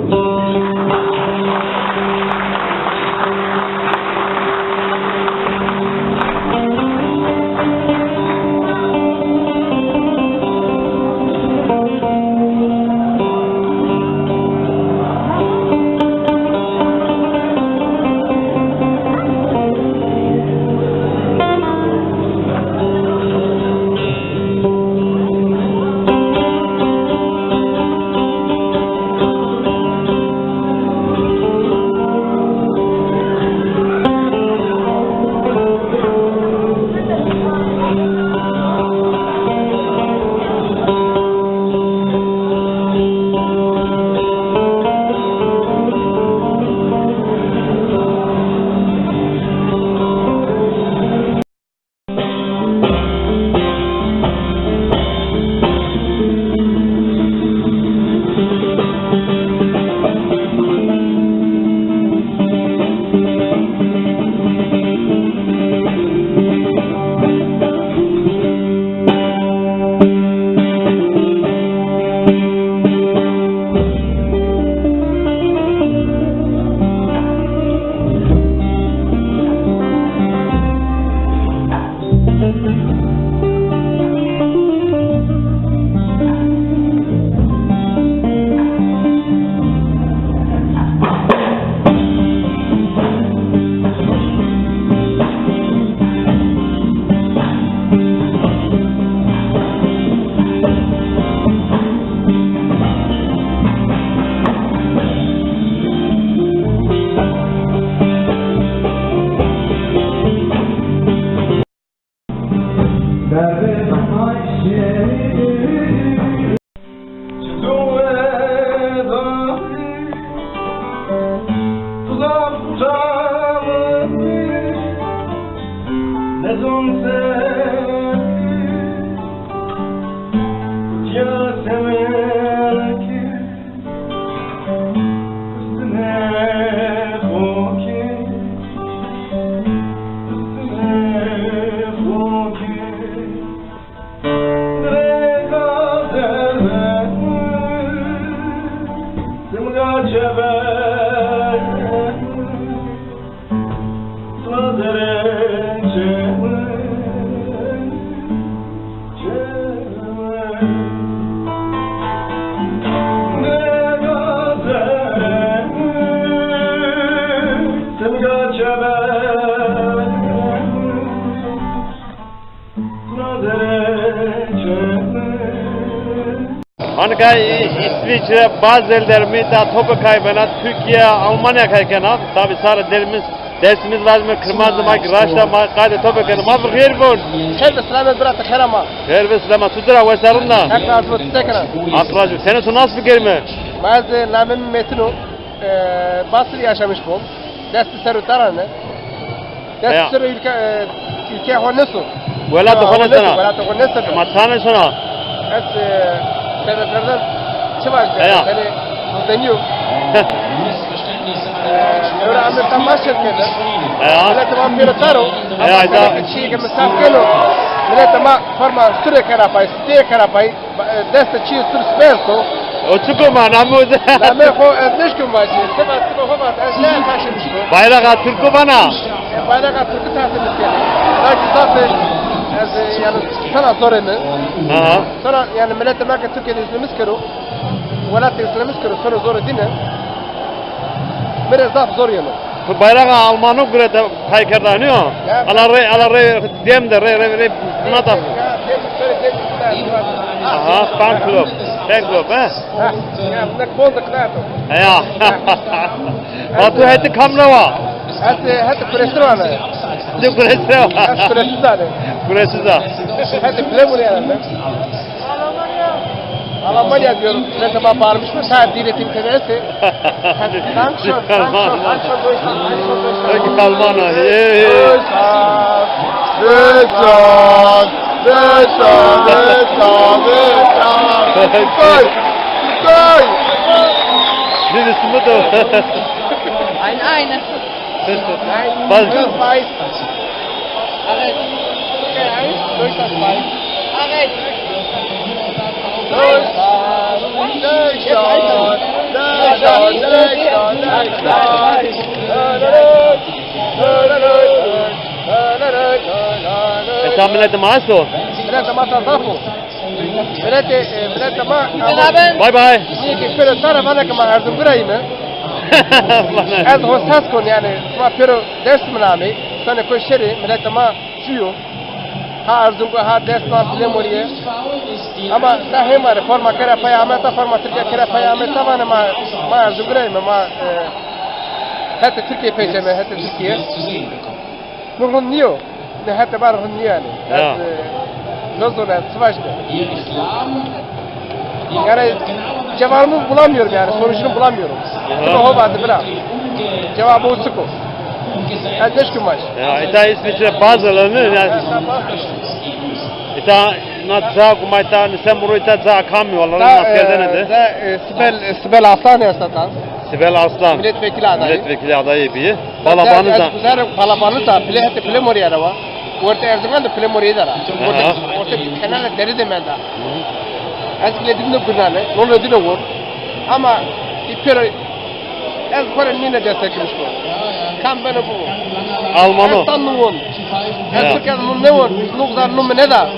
Anika İ-, İsviçre, Basel der mi ta tope kay bena, Türkiye, Almanya kay kena. Tabi sare derimiz, dersimiz lazım, kırmazdı ma ki raşta ma kayde tope kena. Ma bi xêr vun. Xêr ve selamet bira, ti xêr ama. Xêr ve selamet, tu dira, wes serrîn da. Hak razı olsun, ti se kena? Hak razı olsun. Sene tu nas bikerime? Ma ez, namê mi Metin o. E, Basel yaşamış bol. Destî ser û tarane. Ya. Sira ülke, e, ülke xo neso. Welatê xo nesena. Welatê xo nesena. Ma tane sona. Ez, e, sebeplerden çi var? Ya. Seni deniyor. E, öyle anlatsam maşer keder. Ya. Millet tamam bir taro. Ya, ama ya. Çiğ ki misafir keno. Millet ama forma süre karapay, siteye karapay. Ba-, e, destê çî sur sperto. O çiko ma, namê o de. Namê xo ez nêşkim vajî. Seba seba xo va, ez ne kaşim çiko. Bayrağa Türk'ü bana. E, bayrağa Türk'ü tahsil istedim. Belki zaten ez, e, yani sana zor emi. Aha. Sonra yani millet demek ki Türkiye'de izlemiş kero. Welat izlemiş kero, sonra zor edine. Mire zaf zor yeno. Tu bayrağa Alman'ı gure de pay kerda, niyo? Ya, ala rey, ala rey, dem de rey, rey, rey, buna da. Ya, dem, söyle, dem, buna da. Aha, fan club. Fan club, he? Ha, ya, ne konda knato. Ya. Ma tu heti kam ne va? Heti, heti kuresirane. Ne kuresirane? Heti kuresizane. Kuresizane. Heti plemur yani. Almanya diyorum. Ne zaman bağırmış mı? Saat değil etim tenesi. Dankeschön, dankeschön, dankeschön, Deutschland, dankeschön, Deutschland. Almanya. Deutschland, Deutschland, Deutschland, Deutschland. Goal, goal. Birisi mi de? Aynı, aynı. Bas. Arrête. Arrête. Esa miletê ma esto? Miletê ma ta zaf o. Miletê, e, miletê ma. Bay bay. Nîye ke pêro sare vana ke ma Erzurumgura yîme. Ez ho ses kon yani, sima pêro Dêrsim ra amê, sanê koy şerê, miletê ma çi yo. Ha Erzurumgu, ha Dêrsim, ha Pilemorîye. Ama ta hêma rê forma kera pay ameta, forma Tirkîya kera pay ameta, vanê ma, ma Erzurumgura yîme, ma, e, hetê Tirkîye peyceme, hetê Tirkîye. No rind nîyo. Ne, hete bar rind nîyo yanî. Ya. Ez, e, no zon ez çi vajîme. Yani cevabımı bulamıyorum yani, sonucunu bulamıyorum. Aha. Ama ho vade bira. Cevabı o çik o. Ez nêşkim vaj. Ya, îta İsviçre bazılarını ya. Îta na ca kuma îta, nise muro îta ca kamî, wala nas kerdene de. Da, e, Sibel, Sibel Aslan esta ta. Sibel Aslan. Milletvekili adayı. Milletvekili adayı bî. Balabanı da. Balabanı da, pile, hetê Pilemorîye ra wa. Orta Erzingan de Pilemorîye de ra. Orta, aha, orta kenara dere de menda. Hı. Ez bile dibinde gurnane, lolo dine wor. Ama î pêro ez xo rê nîne desteklimiş ko. Kam beno bu. Almano. Ez tan nu won. Ez Türkiye'de nu ne won. Nu kadar nu mene da.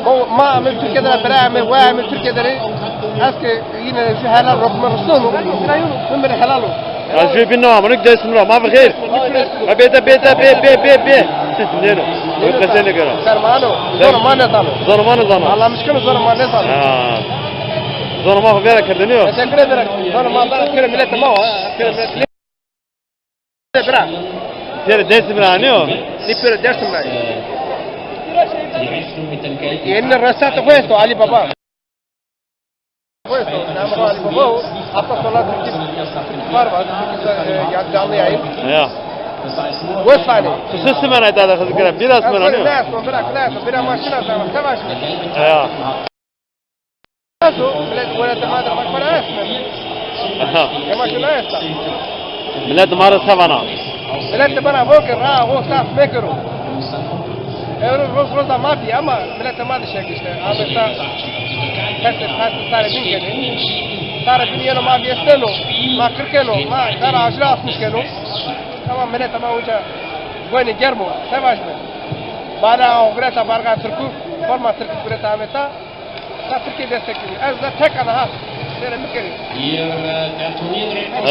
Ma, ma ame Türkiye'de beraber ame, vay ame Türkiye'de. Ez ki Yine şu helal lokma rustonu. Hım bir helal o. Ya şu bin no amını Dêrsim ra. Ma bi xêr. Ha bê de, bê de, bê, bê, bê, bê. Nêno. Nêno. Qesey nêkero. Sermano. Zor ma nêzano. Zor ma nêzano. Anlamış ki zor ma nêzano. Ha. Zor ma vera kerdeniyo. Teşekkür ederim. Zor ma vera kere millet ma. Kere millet. Bira. Pêro Dêrsim ra nîyo? Nî pêro Dêrsim ra. Yeni resatê xo esto Ali Baba. Xo esto, namê xo Ali Baba o. Hatta sola Türkçe var var. Türkçe, e, ya canlı yayın. Ya. Wes vanê. Kısa simena da da hızlı kere. Biraz simena nîyo? Ne esto, bira, ne esto. Bira maşina zaman. Savaş mı? Ya. Aso, milet welatê ma de bak bana esme. Aha. Ema şuna esta. Milet ma ra se vana? Milet bana vo ke ra ho saf mekero. Ewro roz roza ma bî ama milet ma de şek işte. Abi sa peste peste sare bin kedi. Sare bin yeno ma bî esteno. Ma kir keno. Ma sare acil asmış keno. Tamam milet ma uca goyne germo. Se vajme. Bana o gureta barga Türk'ü. Forma Türk'ü gureta ameta. Sa Tirkîye destekliyor. Ez de tek ana ha. Sere mi kerî.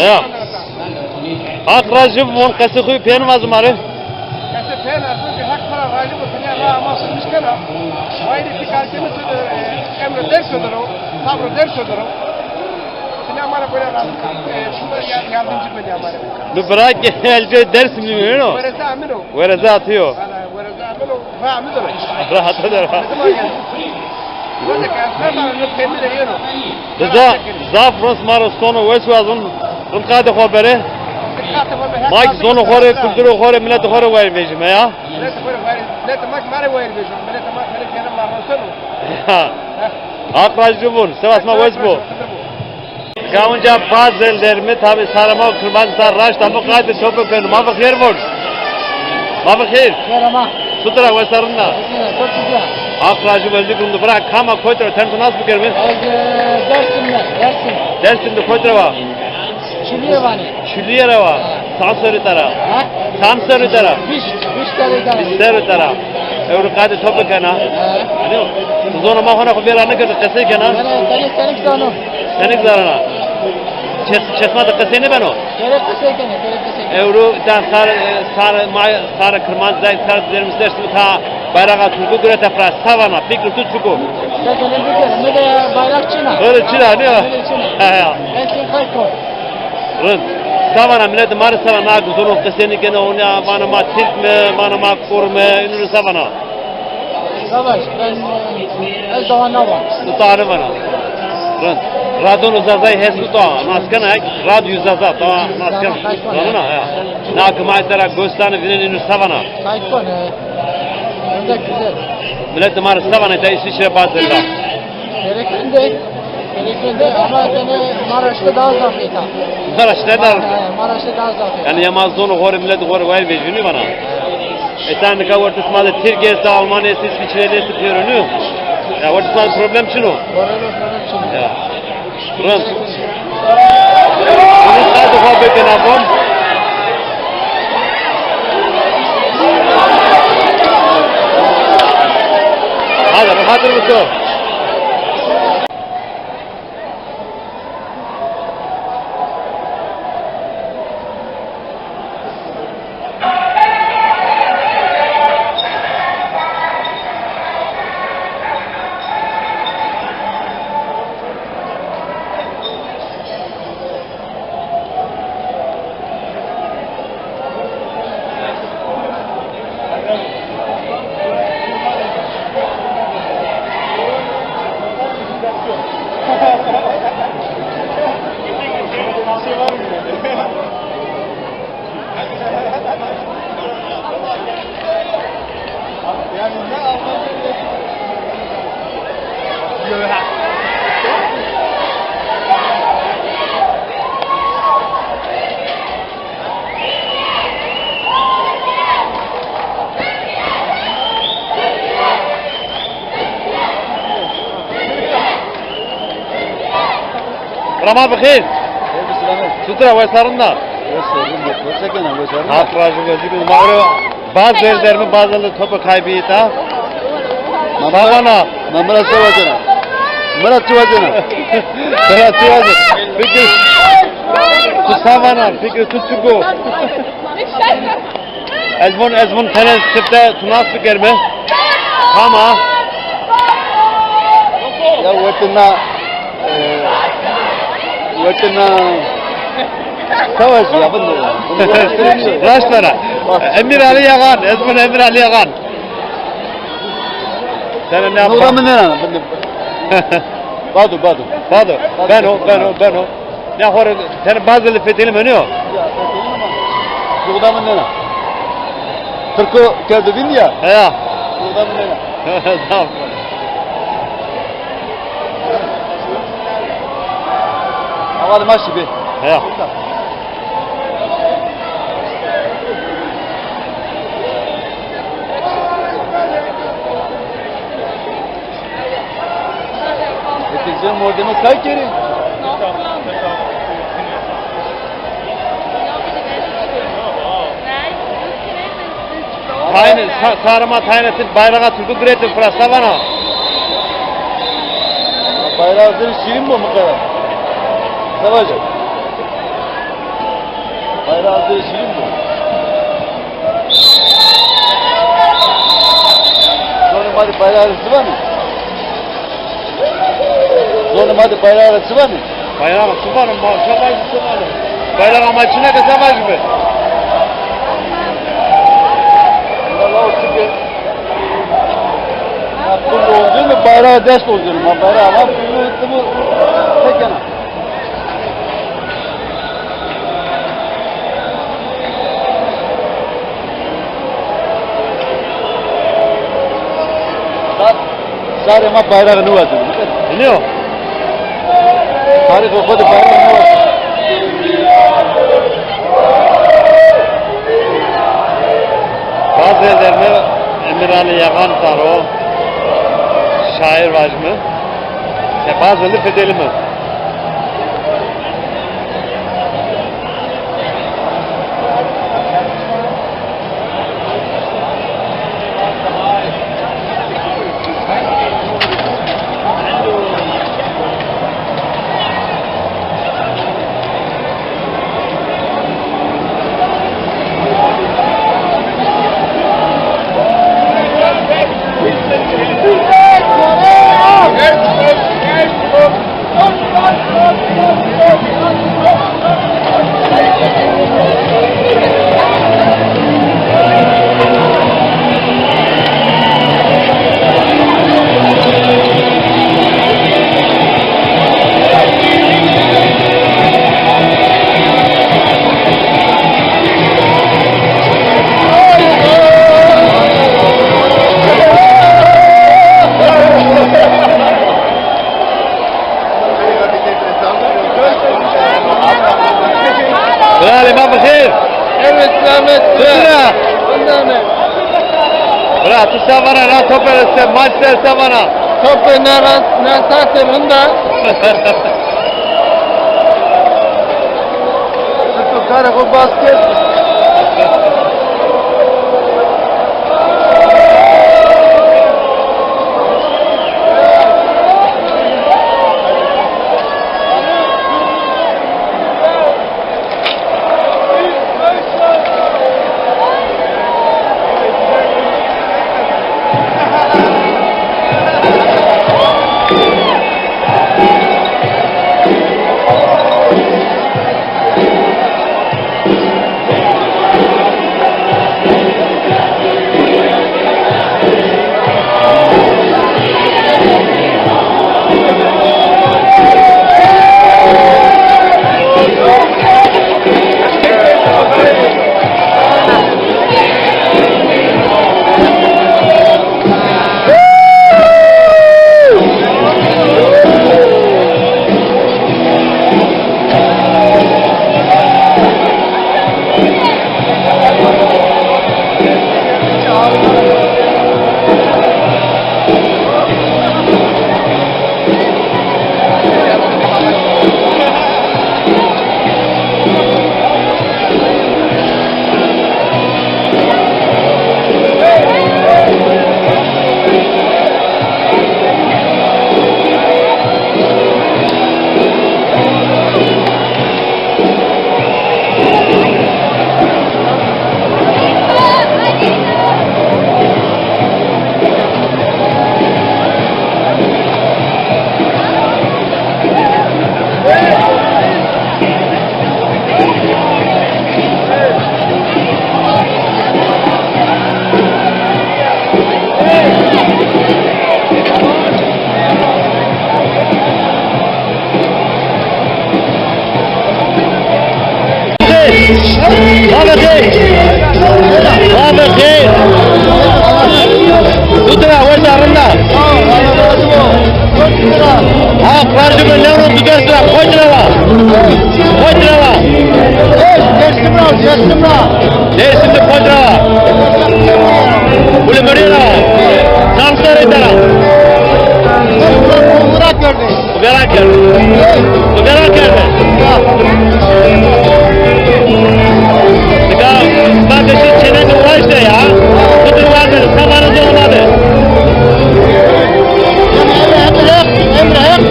Ya. Haq rajib von qesê xo pên vazim are. Qesê pên ez de Haq para rajib o, tenya ra ama sürmüş kena. Vayri tikaltemi söder, e, emre der söder o. Sabro der söder o. Tenya mara böyle razı. E, şuna ya-, yardımcı ben ya mara. Bu bırak elce Dêrsimli mi, no? Wereza amino. Wereza atıyor. Valla wereza amino. Rahat eder ha. Za-, zaf rind ma ra sono, wes wazon, rind qadê xo bere. Ma ki zonê xo rê, kulturê xo rê, miletê xo rê wayîr vejîme ya. Miletê xo rê wayîr, miletê ma ki ma rê wayîr vejîme. Miletê ma ki ma rê kene ma roseno. Haq rajî vun, seba sima wes bo. Ka unca Bazel derme, tabi sarê ma û kirmanc sar raşt amo, qayde tope keno. Ma bi xêr vun. Ma bi xêr. Xêr ama. Sutra wes a, rind a? Çok güzel. Haq rajî vun, ez zî rind o. Bira, kam a, kotî ra, tenê to nas bikerîme? Ez, e, Dersim de, Dersim. Dersim de kotî ra wa? Çilîye vanê. Çilîye ra wa. Ha. Çand serrî tera? Ha? Çand serrî tera? Vîst, vîst serrî tera. Vîst serrî tera. Ewro qayde tope kena. Ha. Anî, ti zonê ma xo na xo vîra nêkena, qesey kena? Bena, bena, senik zano. Senik zana? Çes-, çesma de qesey nêbeno? Gerek qesey kena, gerek qesey kena. Ewro ta sar, e, sar, ma, sar kirmanc zay, sar dermis Dersim ta bayraxa Tirkî gurete pira, sa vana, fikir tu çik o? Sekelê bikere, mi de bayrak çin a. Öyle çin a, ne? Öyle çin a. Ha, ya. Herkes kay kor. Rind. Sa vana, miletê ma rê sa vana, na ki zono qesey nêkena, ona vana ma Tirk me, vana ma Kurd me, ino rê sa vana? Savaş, ben, e, ez daha ne var? Tu daha nêvana. Rind. Radyono Zazayî hes tu daha nas kena, radyo Zaza, daha nas kena. Tamam, ha. Na ki ma tera gos danê, vînenê, ino rê sa vana? Kayıt kone. Önde güzel. Miletê ma rê sa vana ta Îsvîçre, Bazel de? Gerekinde. Gerekinde ama seni Maraş'ta daha zaf eta. Maraş'ta daha. Ha, Maraş'ta daha zaf eta. Yanî ya ma zonê xo rê, miletê xo rê wayîr vejîme, nîvana? E, ta nika wertê sima de Tirk esta, Alman esta, Îsvîçreli esta, pêro nîyo? Ya wertê sima de problem çin o? Problem, problem çin o. Ya. Rind. Bunu qayde xo bikena von. Hadi, rahat mısın? Bira ma bi xêr. Xêr bi selamet. Çutir a, wes a, rind a? Wes a, rind a. Wes a kena, wes a, rind a. Haq rajî vun, ez zî rind o. Ma ewro Bazel derme, Bazel de tope kay bî ta. Ma sa vana? Ma mi ra çi wazena? Mi ra çi wazena? Mi ra çi wazena? Fikir. Tu sa vana? Fikir tu çik o? Ez vun, ez vun tenê sifte tu nas bikerîme. Tamam. Ya werte na, e, werte na. Savaş ya, bunu. Raşt vana. Emir Ali Yagan, ez vun Emir Ali Yagan. Sen ne yaptın? Burada mı ne lan? Badu, badu. Badu. Beno, beno, beno. Ne xo rê tenê Bazel de fetelîme, nîyo? Ya, fetelîme ama. Doğuda mı ne lan? Tirko kerdo bîn ya. Heya. Doğuda mı ne lan? Tamam. Hava de maşî be. Heya. Eke cem mordemo kay kerê? Tayne, sa-, sarê ma tayne ti bayraxa Tirkî girêtin, pira sa vana? Bayrağı zerrî şîrin bo mi qeda. Savaş. Bayrağı zerrî şîrin bo. Zonê ma de bayrağı zî vanê. Zonê ma de bayrağı çi vanê? Bayrağı çi vanê? Ma ça vajî, ça vanê? Bayrağı ma çine ke ça vajîme? Wala o çike. Ma kul oldu mu bayrağı dest oldu mu? Ma bayrağı ama bu, bu, bu, tekena. Sarê ma bayrağı nêwazeno. Biliyor. Tarîxê xo de bayrağı nêwazeno. Bazı ellerine Emirali Yaman Taro, şair vajmi. Bazı eli fedelimi. Biralê ma bi xêr. Evet, selamet. Bira. Bira, tu se vana, na topê se, maç se, se vana? Topê na rast, na sasê rinda. Tu karê xo bas kerd. Bavê xêr. Bavê xêr. Tu tira, wes a, rind a? Ha, farjı be lewro tu dest ra, koy tira va? Koy tira va? Dêrsim ra, Dêrsim ra. Dêrsim de koy tira va? Uli mırî ra. Samsarê tira. Murat gördü. Xo vîra kerde. Xo vîra kerde. Nika ma de şi çêneke waşte ya. Kutir warde, samanê zonê ma de. Emre Heq, Emre Heq.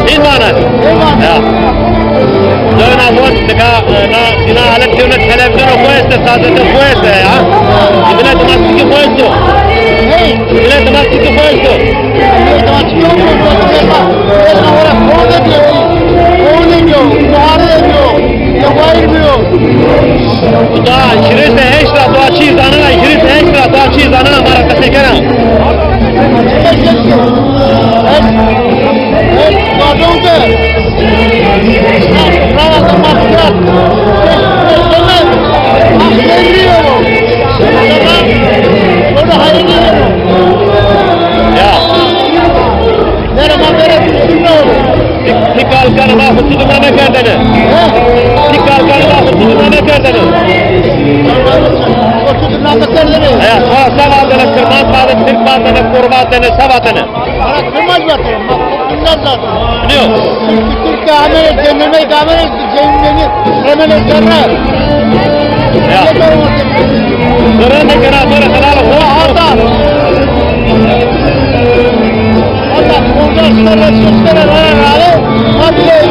Nîzana. Ya. Zona vot nika, e, na, ina alem kewne televîzyono xo este, sazete xo este ya. Milet ma sikî xo esto. Milet ma sikî xo esto. Da hîris û heşt ra, da çî zanena, hîris û heşt ra, da çî zanena, ma ra qesey kena. Sa vatene? Bana kırmaz vatene. Bak, bilmez zaten. Biliyor. Türkiye amele, cenneme amele, cenneme, amele zerre. Ya. Zerre ne kadar, zerre kadar. O Allah. Allah, burada şöyle, şöyle, böyle, böyle. Hadi, şey,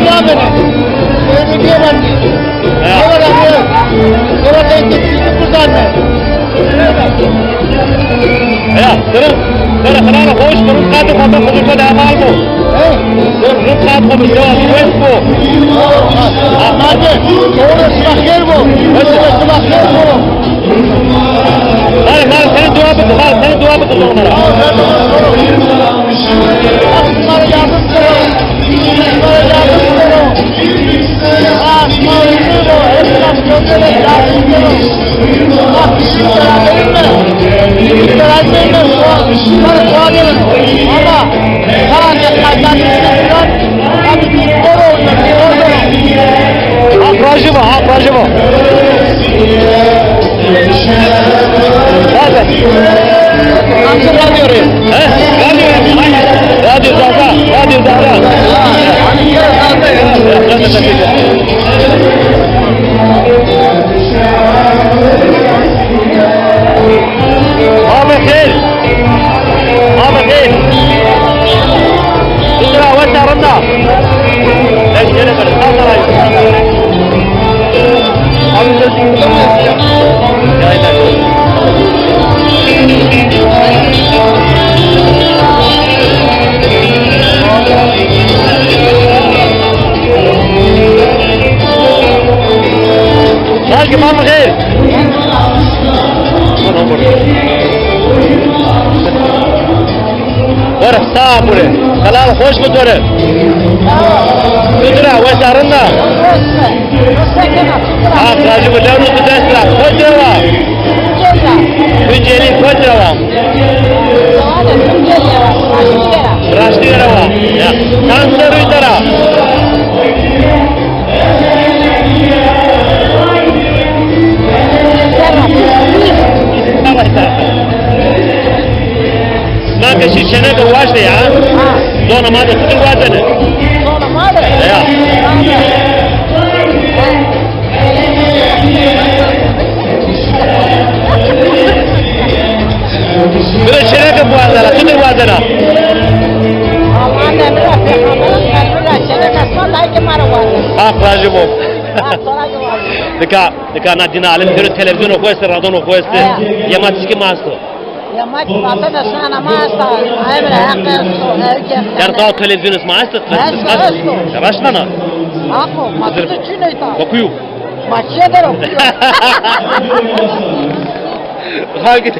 ya beni. Öyle diye ben. Ya. Öyle diye. Öyle diye, bu zaten. Ya, durun. Durun, durun, hoş durun. Hadi, hadi, hadi, hadi, hemen bu. He? Durun, durun, hadi, hadi, hadi, hoş bu. Hadi, doğru, sıra gel bu. Hoş bu, sıra gel bu. Hadi, hadi, sen dua bıkın, hadi, sen dua bıkın onlara. Bunlara yardımcı olun. Bunlara yardımcı olun. Ha, proje bu, ha, proje bu. Nerede? Hangi radyo arıyor? He? Radyo arıyor. Radyo Zaza, Radyo Zaza. Abi xeyr. Abi xeyr. Kusura wesa rinda. Beş kere bir. Sağ ol. Abi söz dinlemiyorsun ya. Yayınlar. Belki ben xeyr. Were, sağ bure. Helal, hoş mu dore? Kudra, wesa rinda? Ha, rajı bu, lewnu tu dest ra. Kudra wa? Tunceli, kudra wa? Raştî ra wa. Ya. Tam soruyu tara. Sima ke şî çêneke waşte ya. Ha. Zona ma de çutir wazene? Zona ma de? Ya. Bire çêneke biwazena, çutir wazena? Allah'ın emri, peygamberin emri, çêneke sima layıkê ma ra wazena. Haq rajî bo. Ha, sonra ki wazena. Nika, nika na dîna alim pêro televîzyonê xo estê, radonê xo estê. Ha. Yema tişkê ma esto. Ya ma ki vatene şana ma esta, emre heq esto, ev ke. Yanî daha televîzyonê sima esto? Esto, esto. Ya raşt vana? Haqo, ma tu çin ita. Bakuyu. Ma çi der o? Hangi?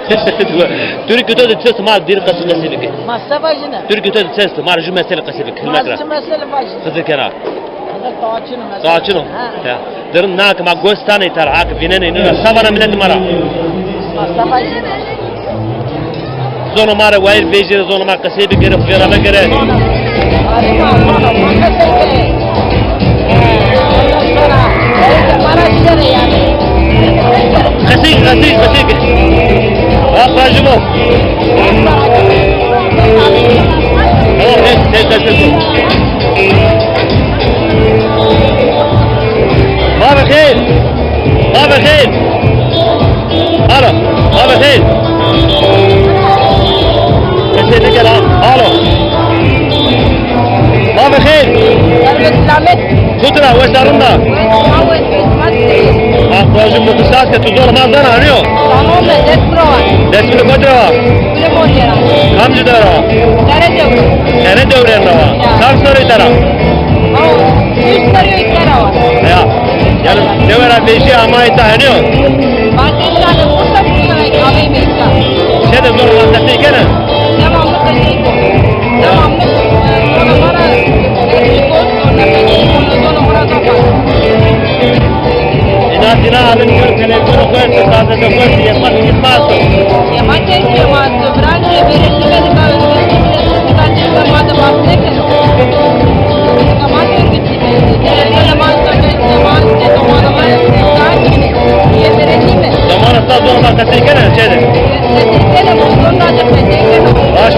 Türkiye de ses ma dir qesî qesî bike. Ma se vajine. Türkiye de ses ma ju mesele qesî bike. Ma ju mesele vajine. Xizir kena. Taçino. Taçino. Ha. Ya. Derin na ki ma gos tanê tar hak vînenê nina savana millet ma ra. Ma sava jî ne. Zono ma ra wayir vejîre, zono ma qesey bikere, xuyara vekere. Arima, zono ma qesey bikere. Ondan sonra, ma ra şere yani. Qesey, qesey, qesey ke. Rastlaşım o. Tamam, ne, ne, ne, ne. Ma bi xêr. Ma bi xêr. Alo. Ma bi xêr. Kesê nêkena. Alo. Ma bi xêr. Servet selamet. Kutra, wes a, rind a? Wes a, wes a, wes a. Ah, rojê xo bişas ke tu zor ma zana, niyo? Zano me, dest bira wa. Dest bira kotî ra wa? Bira kotî ra. Kamcî dewe ra wa? Tere dewre. Tere dewre ra wa? Ya. Çand serrî tera? Aw, üç serrî tera wa. Ya. Yanî dewe ra vejî ama îta heniyo? Bak, îta de kursa kursa ra kavê meyka. Çê de zor ma qesey kene? Devamlı qesey ko. Devamlı, e, sonra bana, e, ko, sonra bana, sonra bana, sonra bana. Îna dîna alim kerd, televîzyonê xo esto, gazetê xo esto, yê ma tîkit ma esto. Yê ma tîkit ma esto, birancê, verê nîmedî ka, ka ma de bas nêkeno. Ka ma de örgüt nîmedî. Televîzyonê ma esto, gazetê ma esto, domana ma esto, yê verê nîme. Domana sa zor ma qesey kene, çê de? Qesey kene, bu zor ma de qesey keno. Baş,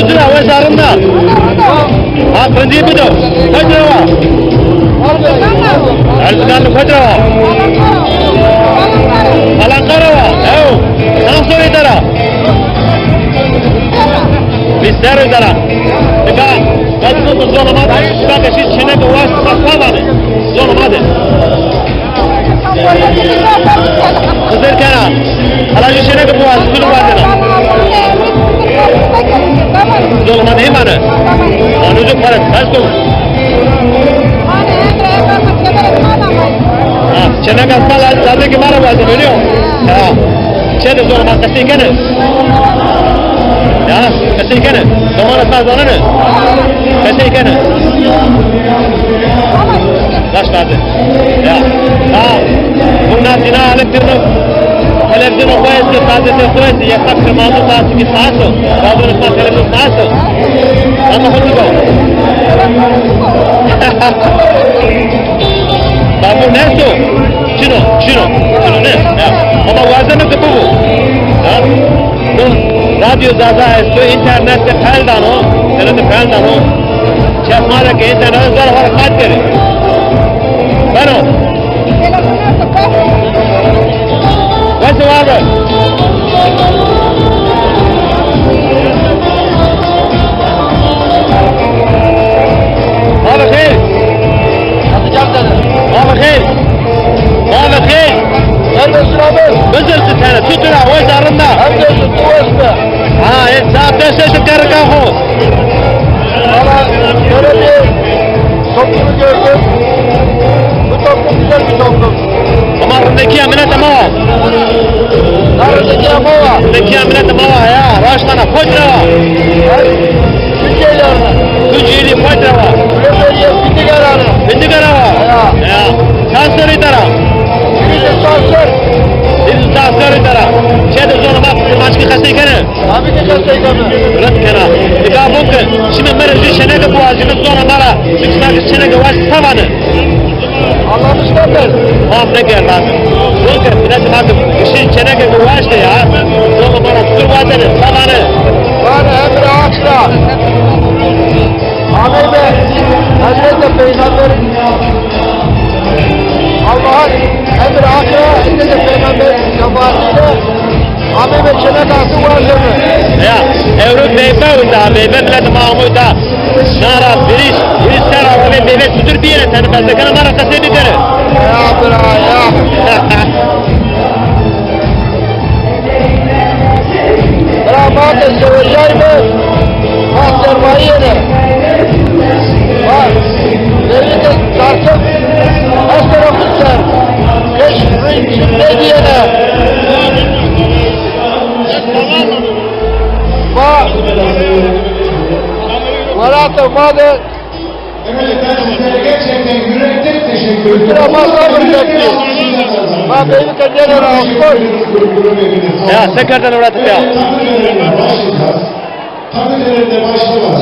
Sira we zarında. Ha, pindi bido. Kotrewa. Erzingan kotrewa. Alankarewa. Ew. Tam soru dara. Bister dara. Nika, ez bu zona ma da, nika şi çene de was, was, was. Zona ma de. Xizir kena. Hala jû şêne ke biwazî, tu biwazîna. Zolma nêmane. Anu jû pare, bes kû. Ha, çêneka sal lazê ke ma ra wazî, nîyo? Ha. Çê de zolma qesey kene. Ya, qesey kene. Zolma ra zanene. Qesey kene. Baş lazê. Ya. Ha. Bunlar dina alıp durdu. Televizyon koyası, sadece koyası, yasak kırmızı saati ki sağso. Bazı unutma televizyon sağso. Ama hadi go. Babu nerede? Çino, çino. Çino ne? Ya. Ama wazeme ki bu. Ya. Bu radyo Zaza esto, internet de pel dano. Sene de pel dano. Çesma de ki internet zor var, kaç kere. Beno. Wes û war be. Ma bi xêr. Ma bi xêr. Ma bi xêr. Her besin abi. Bizir sitene, tutun ha, wes arında. Her besin, tu wes be. Ha, e, saat beşte şu kerika xo. Valla böyle bir toplumu gördüm. Bu toplum güzel bir toplum. Ama rindekîya miletê ma wa. Ha, rindekîya ma wa. Rindekîya miletê ma wa ya. Raştana, kotî ra wa? Tunceli ra. Tunceli, kotî ra wa? Tunceli, Bindiga ra. Bindiga ra wa? Ya. Ya. Çand serrî dara? Yüz otuz. Yüz otuz serrî dara. Çê de zona ma, kurmanckî qesey kenê? Tabii ki destek abi. Red kena. Nika bon ke şime mi rê jû çêneke biwazîne, zona ma ra, mi kî çêneke wazî se vanê? Anlamış mı ben? Fam nêkerd lazim. Bon ke miletê ma ke şî çêneke ke waştê ya, zona ma ra pir wazêne, se vanê? Vanê Emir Akra. Ameyme Hezreti Peygamber. Allah'ın emri akra, Hezreti Peygamber şefaatiyle Ameyme çêneka xo wazeme. Ya, ewro beybe uta, beybe miletê ma amo uta. Nara, biriş, biriş ser arabê beybe sudur biyene, tene fezlekene ma ra qesey bikene. Ya bira, ya. Bira, ma ke sewejay mi, ma sermayene. Ma, devlete tartım, her tarafı ser. Keş rî çim nêdîyene. Ma, welatê ma de. Efendim, ben sizlere gerçekten yürekten teşekkür ediyorum. Sıra ma sabır bekliyor. Ma beyni kendine razı koy. Ya, se kerdene welatê ya.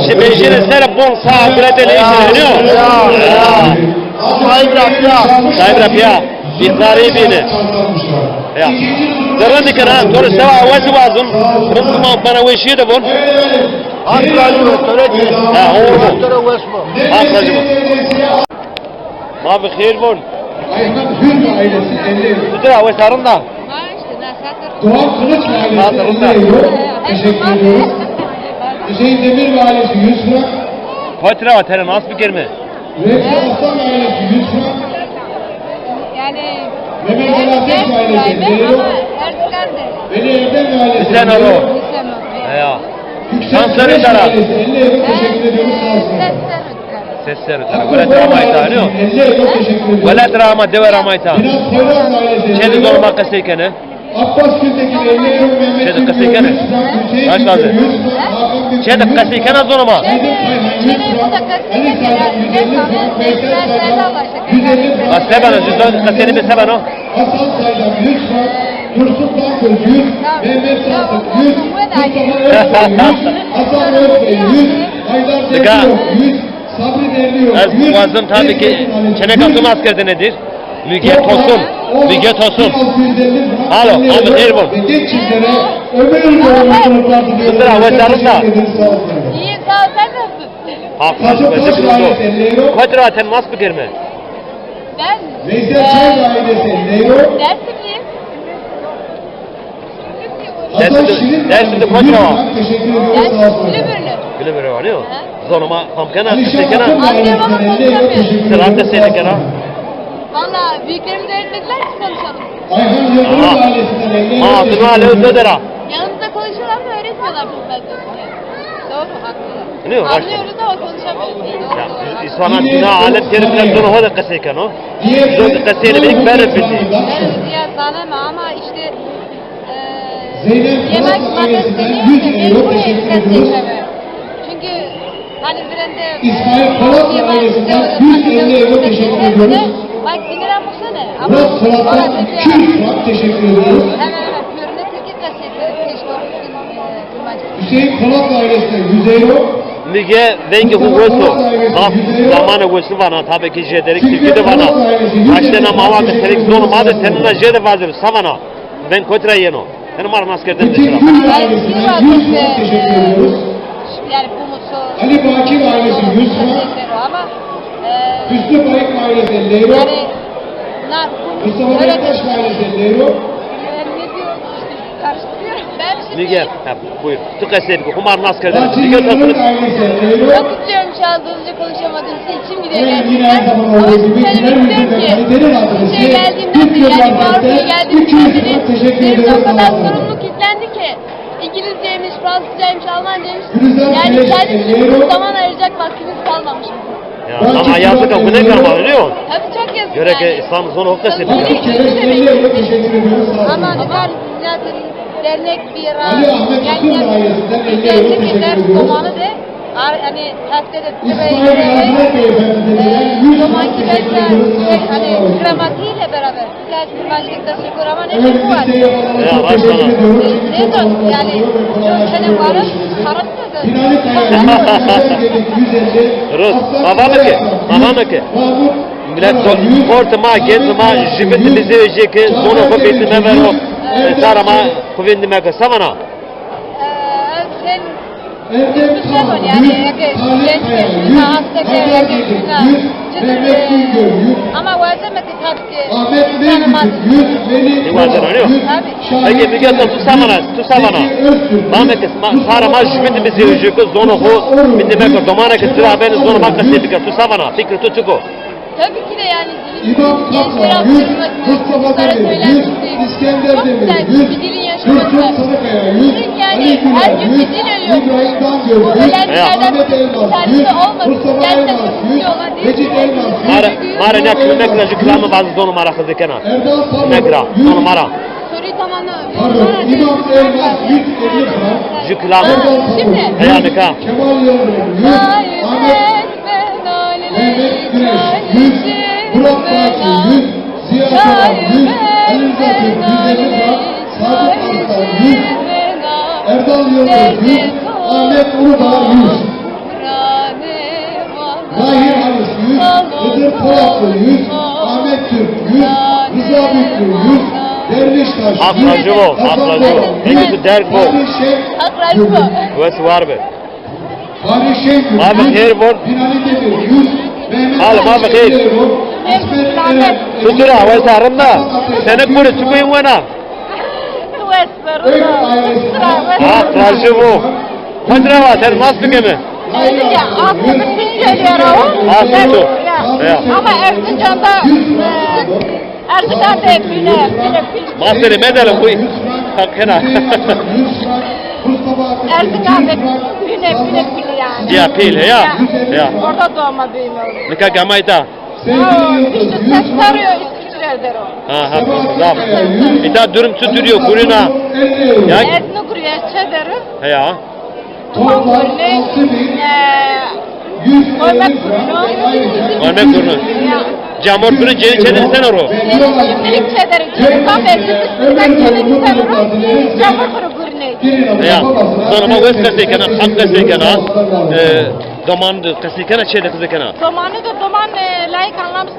Şi bejîne ser bon sa guretê leyîsî nîyo? Ya, ya. Sahib ra pîya. Sahib ra pîya. Bîzarî bîne. Ya. Zerre dikir ha, to rê sewa wes wazim. Bim kuma bana weşîye de bon. Hak racî bo, to rê kî. Ha, oğur bo. To rê wes bo. Hak racî bo. Ma bi xêr bon. Ayhan Hür ve ailesi elli euro. Kudur ha, wes a, rind a? Doğan Kılıç ve ailesi elli euro. Teşekkür ediyoruz. Hüseyin Demir ve ailesi yüz frank. Kotî ra wa, tene nas bikerîme. Remzi Aslan ve ailesi yüz frank. Yani Mehmet Ali Ateş ve ailesi elli euro. Veli Erdem ve ailesi elli euro. Heya. Yüksel Güneş ve ailesi elli euro. Teşekkür ediyoruz. Sağ olsun. Ses ser. Gure tira ma îta, nîyo? Wele tira ma, dewe ra ma îta. Çê de zona ma qesey kenê. Çê de qesey kenê. Baş lazê. Çê de qesey kena zona ma. Bas, se beno, jû zona qesey nêbê se beno? Hasan Saydam yüz frank, Dursun Tanköz yüz, Mehmet Saltık yüz, Mustafa Özbey yüz, Hasan Özbey yüz, Haydar Nika. Demir yüz, Sabri Derlioğlu, ez wazim tabî ki çêneka to nas kerdene dir. Müge Tosun. Müge Tosun. Alo, abi, xeyr bol. Ve genç çiftlere ömür boyu mutluluklar diliyorum. Sıra, wes a, rind a? Teşekkür ederiz, sağ olun. Hak, Taşo Taş ailesi elli euro. Kaç lira, ten nas bikerme? Ben, Veysel Çay ailesi elli euro. Dersimliyim. Hasan Dersimde, Şirin Dersimde ailesi kaç yüz lira? Teşekkür ediyoruz, sağ olsun. Silivri. Silivri var, değil mi? Hı. Zonuma pamkena, Alişan tekena. Akın ailesinden elli euro, teşekkür ediyoruz, sağ olsun. Sırat da seni kena. Valla büyüklerimiz öğretmediler ki konuşalım. Ayhan Yıldırım ailesinden elli euro, teşekkür ediyoruz. Yanımızda konuşuyorlar ama öğretmiyorlar biz. Doğru, haklılar. Ne o, başka? Anlıyoruz ama konuşamıyoruz. Doğru, doğru. Ya, insana dina alet gelip biraz sonra o da qesey keno. Zor qesey ne bileyim, ben de bileyim. Evet, ya, zaneme ama işte, e, yemek masası deniyor ya, mecbur evden seçmeme. Çünkü hani birinde İsmail Polat ailesinden yüz elli euro, teşekkür ediyoruz. Bak, sinirlenmesene. Murat Polat'tan iki yüz frank, teşekkür ediyoruz. Hemen hemen. Görüne sekiz kaç yedi, beş, dört, sekiz, e, Hüseyin Polat ailesine yüz euro. Müge vengê xo weso. Zaf zamanê wesu vana, tabii ki jêderî kîrkî de vana. Baştena mawa ke senik zon ma de tenina jêde vazir, sa vana. Veng kotî ra yeno. Tenê ma ra nas kerdene. Bütün Gül ailesine yüz frank, teşekkür ediyoruz. Yani bu mutlu. Ali Bakir ailesi yüz frank. Ama, e, Hüsnü Bayık ailesi elli euro. Yani Mustafa Bektaş ailesi elli euro. Müge, ha, buyur. Tu qesey bike, xo ma ra nas kerdene. Müge, tatlı. Çok mutluyum şu an az önce konuşamadığım için bile. Gerçekten çok mutluyum. Buraya geldiğimden beri, yani bu Avrupa'ya geldiğimden beri benim için o kadar sorumluluk yüklendi ki. İngilizceymiş, Fransızcaymış, Almancaymış. Yani kendisi için zaman ayıracak vaktimiz kalmamış. Ya, ama yazık ha, bu ne kadar, biliyor musun? Tabii, çok yazık yani. Göre ki İslam zor o kadar. Ama ne kadar zaten dernek bir ara, yani bir dernek bir ders zamanı de, ar-, hani haftede bir kere, e, zamanki dersler, şey, hani gramatiğiyle beraber. Biraz bir başlıkta şey kur ama ne çok var. Ya, başkanım. Ne zor, yani, çok sene var, karın da zor. Rus, baba mı ki? Baba mı ki? Millet zor. Orta ma, genç ma, jübit bizi öjeki, zonu kuvvetli me vero. Sara ma kuvvetli me ki, savana. Ee, sen Türkçe var yani, gençler, hasta gençler, ama malzeme de tabii ki tanımadı. Ne malzeme, öyle mi? Tabii. Peki, Müge, tu savana, tu savana. Ma me kes, ma, sara ma jübit bizi öjeki, zonu ho, mi demek o, domana ki zira beni zonu ma qesey bike, tu savana, fikir tu çiko. Tabii ki de yani, bizim gençleri arttırmak, çocuklara söylenmesi çok güzel bir dilin yaşaması. Çünkü yani herkes bir dil ölüyor. Bu öğrencilerden bir tanesi olmasın. Gerçekten çok istiyorlar. Mara, mara ne kılmek la, ju kilame bazı zonu mara kızı kena. Mekra, zonu mara. Soruyu tamamla. Pardon, İmam Elmas yüz elli frank. Ju kilame. Şimdi. Veya nika. Kemal Yıldırım yüz. Ahmet Mehmet Güneş yüz, Murat Baki yüz, Ziya Doğan yüz, Ali Rıza Türk yüz elli frank, Sadık Arslan yüz, Erdal Yıldız yüz, Ahmet Uludağ yüz. Mahir Halis yüz, Hıdır Polatlı yüz, Ahmet Türk yüz, Rıza Büklü yüz, Derviş Taş yüz, Hasan Doğan yüz. Hak razı olsun. Wes war be. Abi, xeyr bol. Binali Demir yüz, Mehmet Alişan elli euro, İsmet Eren elli euro. Tutira, wes arında. Sene kuru, çıkayım bana. Ök ailesi. Ha, karşı bu. Kaç lira var? Sen nasıl gemi? Dedim ya, altı bin geliyor o. Altı bin. Ya. Ya. Ama Erzincan'da, e, Erzincan de bine, bine, bine. Masele medele bu. Hakena. Erzincan de bine, bine, bine yani. Ya, pil, ya. Ya. Orada doğma büyüme oldu. Nika gamay da. Ya, işte ses sarıyor, İskişehir'de o. Ha, ha, tamam. İta durum tu duruyor, kuruna. Ya. Etno kuruyor, çederi. Ya. Toplam altı bin yüz elli frank ve ayrıca Örnek kurunu. Camor kurunu ceni çedin sen oru. Şimdilik çederim. Tam ben ömür dolumlu bulunmasını. Camor kuru gurne. Ya. Sonra ma wes qesey kena, hak qesey kena. E, doman qesey kena, çede qesey kena. Domanı da doman, e, layık anlamış.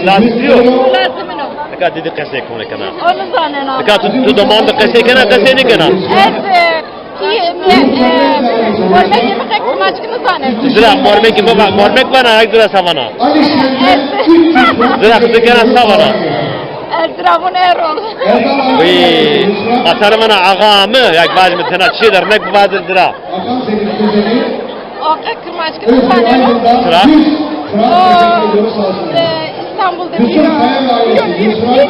Lazım yok. Lazım yok. Nika didi qesey kone kena. Onu zanen abi. Nika tu, tu doman da qesey kena, qesey ne kena? Ez, e, ki, e, e, görmek yemek Çik nizaneno. Zira mormekî biva, mormek vana, ek zira sa vana. Zira xizir kena sa vana. Ez zira vûn Erol. Uy, atar vana axa mi, yak vajîme tena çi der, nek bivadir zira. O qe kirmanckî nizaneno. Zira. O, e, Îstanbul de bîyo. Bîyo, bîyo.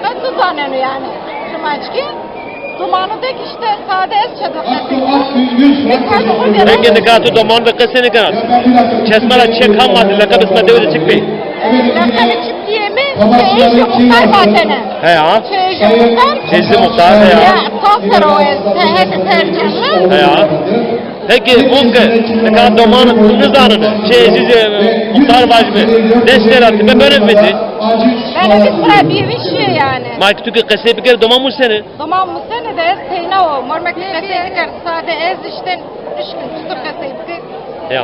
Qet nizaneno yanî kirmanckî. Domanu de ki işte sade ez çedo qesey. Peki nika tu domanu de qesey nêkena? Çesma ra çek ham vate, leqebê sima dewe de çik bî? Leqebê çik bîyê mi? Çeyizî muxtar vatene. He ya. Çeyizî muxtar. Çeyizî muxtar, he ya. Ya, saz ser o ez, te-, hete tercih mi? He ya. Peki, vûn ke nika domanê tu nizanine, çi ezîzê, e, muxtar vajîme, dest têra ti be benefitî? Benefit bira bîyê mi şîye yanî. Ma ki tu ki qesey bikerî, doman musene? Doman musene de ez teyna o. Mormek qesey biker, sade ez işte üç gün tutup qesey biker. Ya.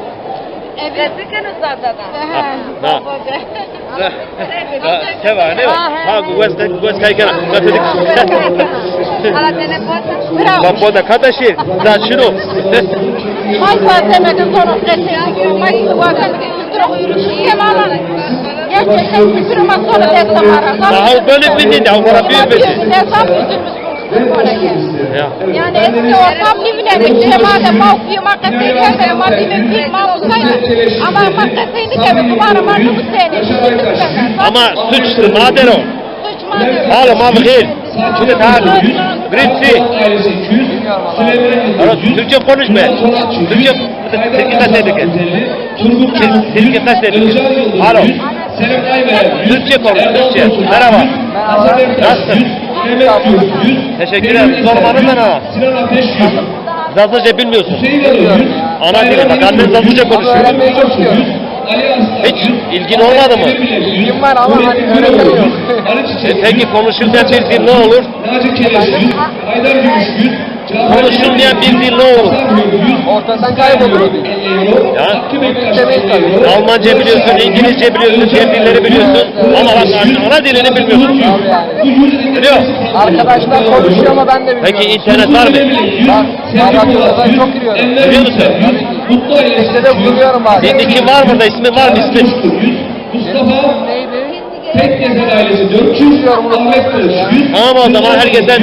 Evet. Qesey keno sade da. Ha, ha. Seba, ne? Ha, bu wes, wes kay kena. Wes dedik. Ala tene pota. Bak, bu da kata şey. Da şunu. Ay, malzeme de sonra kesildik. Ay, malzeme de sonra yürüyüş. Ama gerçekten kültürüme sonra destek ara. Daha o böyle bir dedi, o bana bir dedi. Ne zaman üzülmüş bu? Ya. Yanî ez kî ortam nîvînenê, çê ma de ma û pîyê ma qesey kerde, ma bîme pîl, ma musayne. Ama ma qesey nêkeme, tu ma ra ma nêmusenê. Ama suç ma der o. Suç ma der o. Alo, ma bi xêr. Çi de ta? Grüezi. Alo, Türkçe konuş be. Türkçe, Türkçe qesey bike. Türkçe qesey bike. Alo. Türkçe konuş, Türkçe. Merhaba. Nasılsın? Teşekkür ederim. Sormanız ne? Zazaca bilmiyorsun. Ana dili bak, annen Zazaca konuşuyor. Hiç ilgin olmadı mı? İlgim var ama hani öğrenemiyorum. E, peki konuşursan bir dil ne olur? Konuşulmayan bir dil ne olur? Ortadan kaybolur o dil. Ya. Demek tabii. Almanca biliyorsun, İngilizce biliyorsun, diğer dilleri biliyorsun. Ama bak, ana dilini bilmiyorsun. Biliyor. Arkadaşlar konuşuyor ama ben de bilmiyorum. Peki internet var mı? Var. Bağlantılardan çok giriyorum. Biliyor musun? Listede bulunuyorum abi. Senin kim var burada? İsmin var mı? İsmin? Neydi? Tek Gezen ailesi dört yüz, Ahmet Kılıç yüz. Tamam, o zaman herkese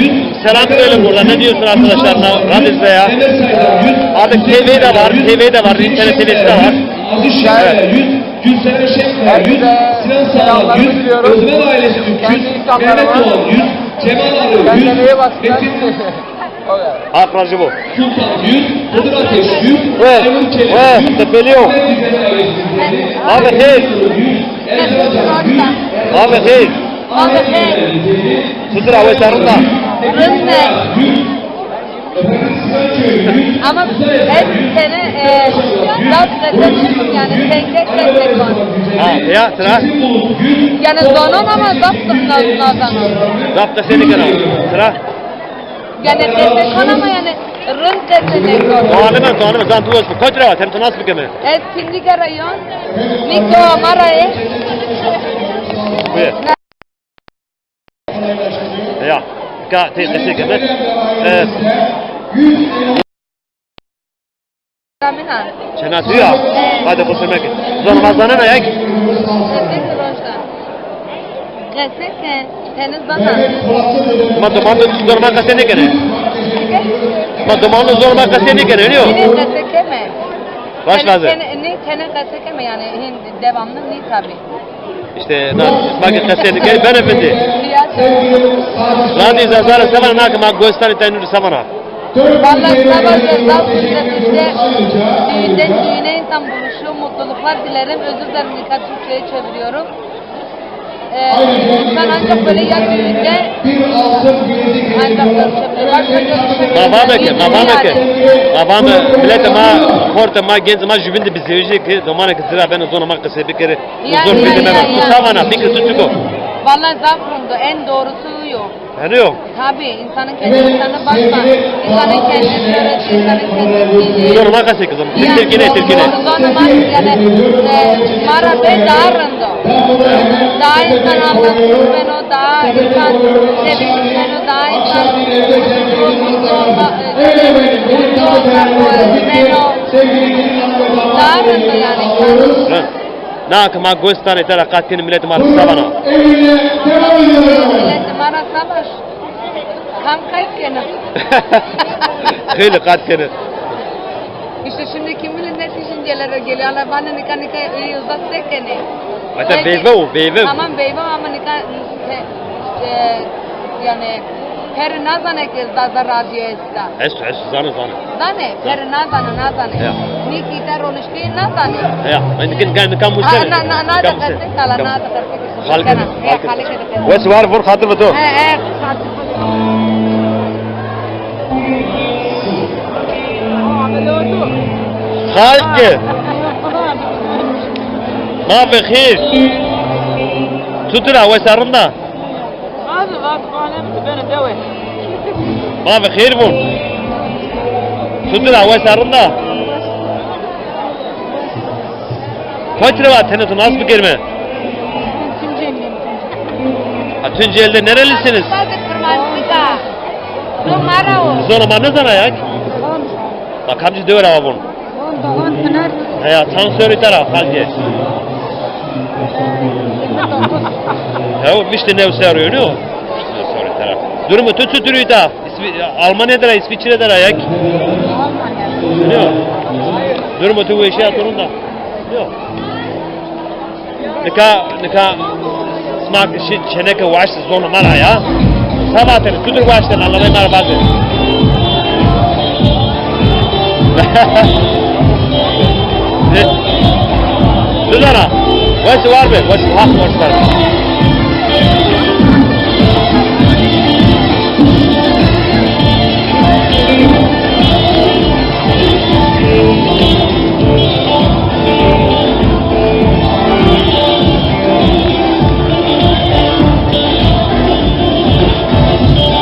selam söyle burada. Ne diyorsun arkadaşlarına? Radizde ya. Mehmet Saydam yüz. Artık T V de var, T V de var, internet T V'si de var. Aziz Şener yüz, Gülseren Şenkaya yüz, Sinan Sağlam yüz, Özmen ailesi üç yüz, Mehmet Doğan yüz, Cemal Arı yüz, Metin Akrajı bu. Sultan yüz, Hıdır Ateş yüz, Ayvur Çelebi yüz, Tepeli yok. Abi, hey. Yüz, Ercan yüz, Abi, hey. Abi, hey. Tutur abi, sarın da. Rınne. Ama hep seni, e, zaf qesey, yani tenge qesey var. Ha, ya, sıra. Yani zanon ama zaf sıkıntı zanon. Zaf qesey nêkena. Sıra. Yani qesey kon ama yani rind qesey nêkon. Zanime, zanime, zan tu wes bi. Koç ra, tem tu nas bikeme. Ez Pindîga ra yon. Nîko ma ra yê. Buyur. Ya, ka te qesey keme. E, Kamina. Çena tu ya? Hadi kusur meke. Zon ma zanena ya ki? Tek rojda. Qesey ke, teni zana. Ma domanu zor ma qesey nêkene. Ma domanu zor ma qesey nêkene, niyo? Yine qesey keme. Baş lazım. Tene, ne, tene qesey keme yani, hin devamlı ne tabi. İşte, na, bak, qesey nêkene, ben efendi. Radyo Zazara seven na ki ma gösteri tenuru semana. Vallahi sabah ve zaf güzel işte. Düğünden düğüne insan buluşuyor. Mutluluklar dilerim. Özür dilerim, birkaç Türkçe'ye çeviriyorum. Ee, insan ancak böyle ya düğünde ancak görüşebilir. Başka görüşmek... Ma vame ke, ma vame ke. Ma vame, milete ma, xortê ma, gencê ma jübin de bizi öjü ki, zamanı ki zira ben o zaman ma qesey bikeri. Ya, ya, ya, ya. Mustafa na, fikri tutuko. Vallahi zaf rind o, en doğrusu o. Yanıyor. Tabii, insanın kendi insanı bakma. İnsanın kendi yöresi, insanın kendi dili. Zor ma qesey kızım. Tirkine, Tirkine. Zor ma, yani, e, ma ra be daha rind o. Daha insan anlatır beno, daha insan sevinç beno, daha insan zorba, e, zorba, e, beno. Daha rind o yanî. Rind. Na ke ma gos danê te ra, qat kenê miletê ma rê se vana? Miletê ma ra se va? Kam qat keno? Xeylê qat kenê. İşte şimdiki millet ne düşüncelere geliyor. Ana bana nika nika, e, yılda se kenê. Hatta beyve o, beyve. Tamam, beyve ama nika, e, e, yani, peri nazane ki Zaza radyo esta. Esto, esto, zano, zano. Zane, peri nazane, nazane. Ya. Nika ita roniştî nazane. Ya, ben nika, nika, nika musene. Na, na, na da qesê kala, na da qesê. Xalike de, xalike de. Wes war vur, xatir bi to. He, he, xatir bi to. Xalike. Ma bi xêr. Çutir a, wes a, rind a? Ma bi xêr vun. Çutir a, wes a, rind a? Koçi ra va, tenê to nas bikerîme. Tunceliyim. Ha, Tunceli'de nerelisiniz? Zonê ma nêzana ya? Ha, kamcî dewe ra va vun? Heya, çand serrî tera, xalke? Hew, vîst û new serrî yo, nîyo? Vîst û new serrî tera. Durumê to çutir o îta? İsvi-, Almanya de ra, İsviçre de ra ya ki? Almanya. Nîyo? Durumê to weşîya to rind a? Nîyo? Nika, nika sima şî çêneke waştî zonê ma ra ya. Se vatêne, çutir waştêne, Allah'ê ma ra vaze. Bizana, wes û war be, wes, Haq wes kero.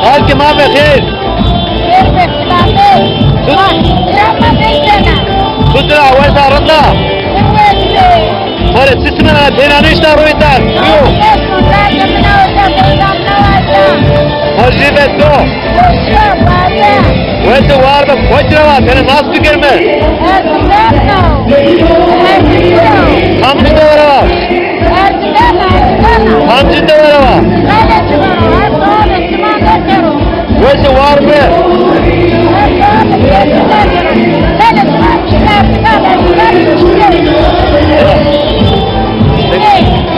Xalkê ma bi xêr. Xêr be, silamê. Tut. Wah, ya ma bêjena. Tut ra, wes a, rind a? Xêr wes be. Xo rê çi sima, têna nişta roy dar. Yo. Xo jî be to. Wes û war be, koçî ra va, tenê nas bikerîme. Kamcî dewe ra va? Kamcî dewe ra va? Wes û war be.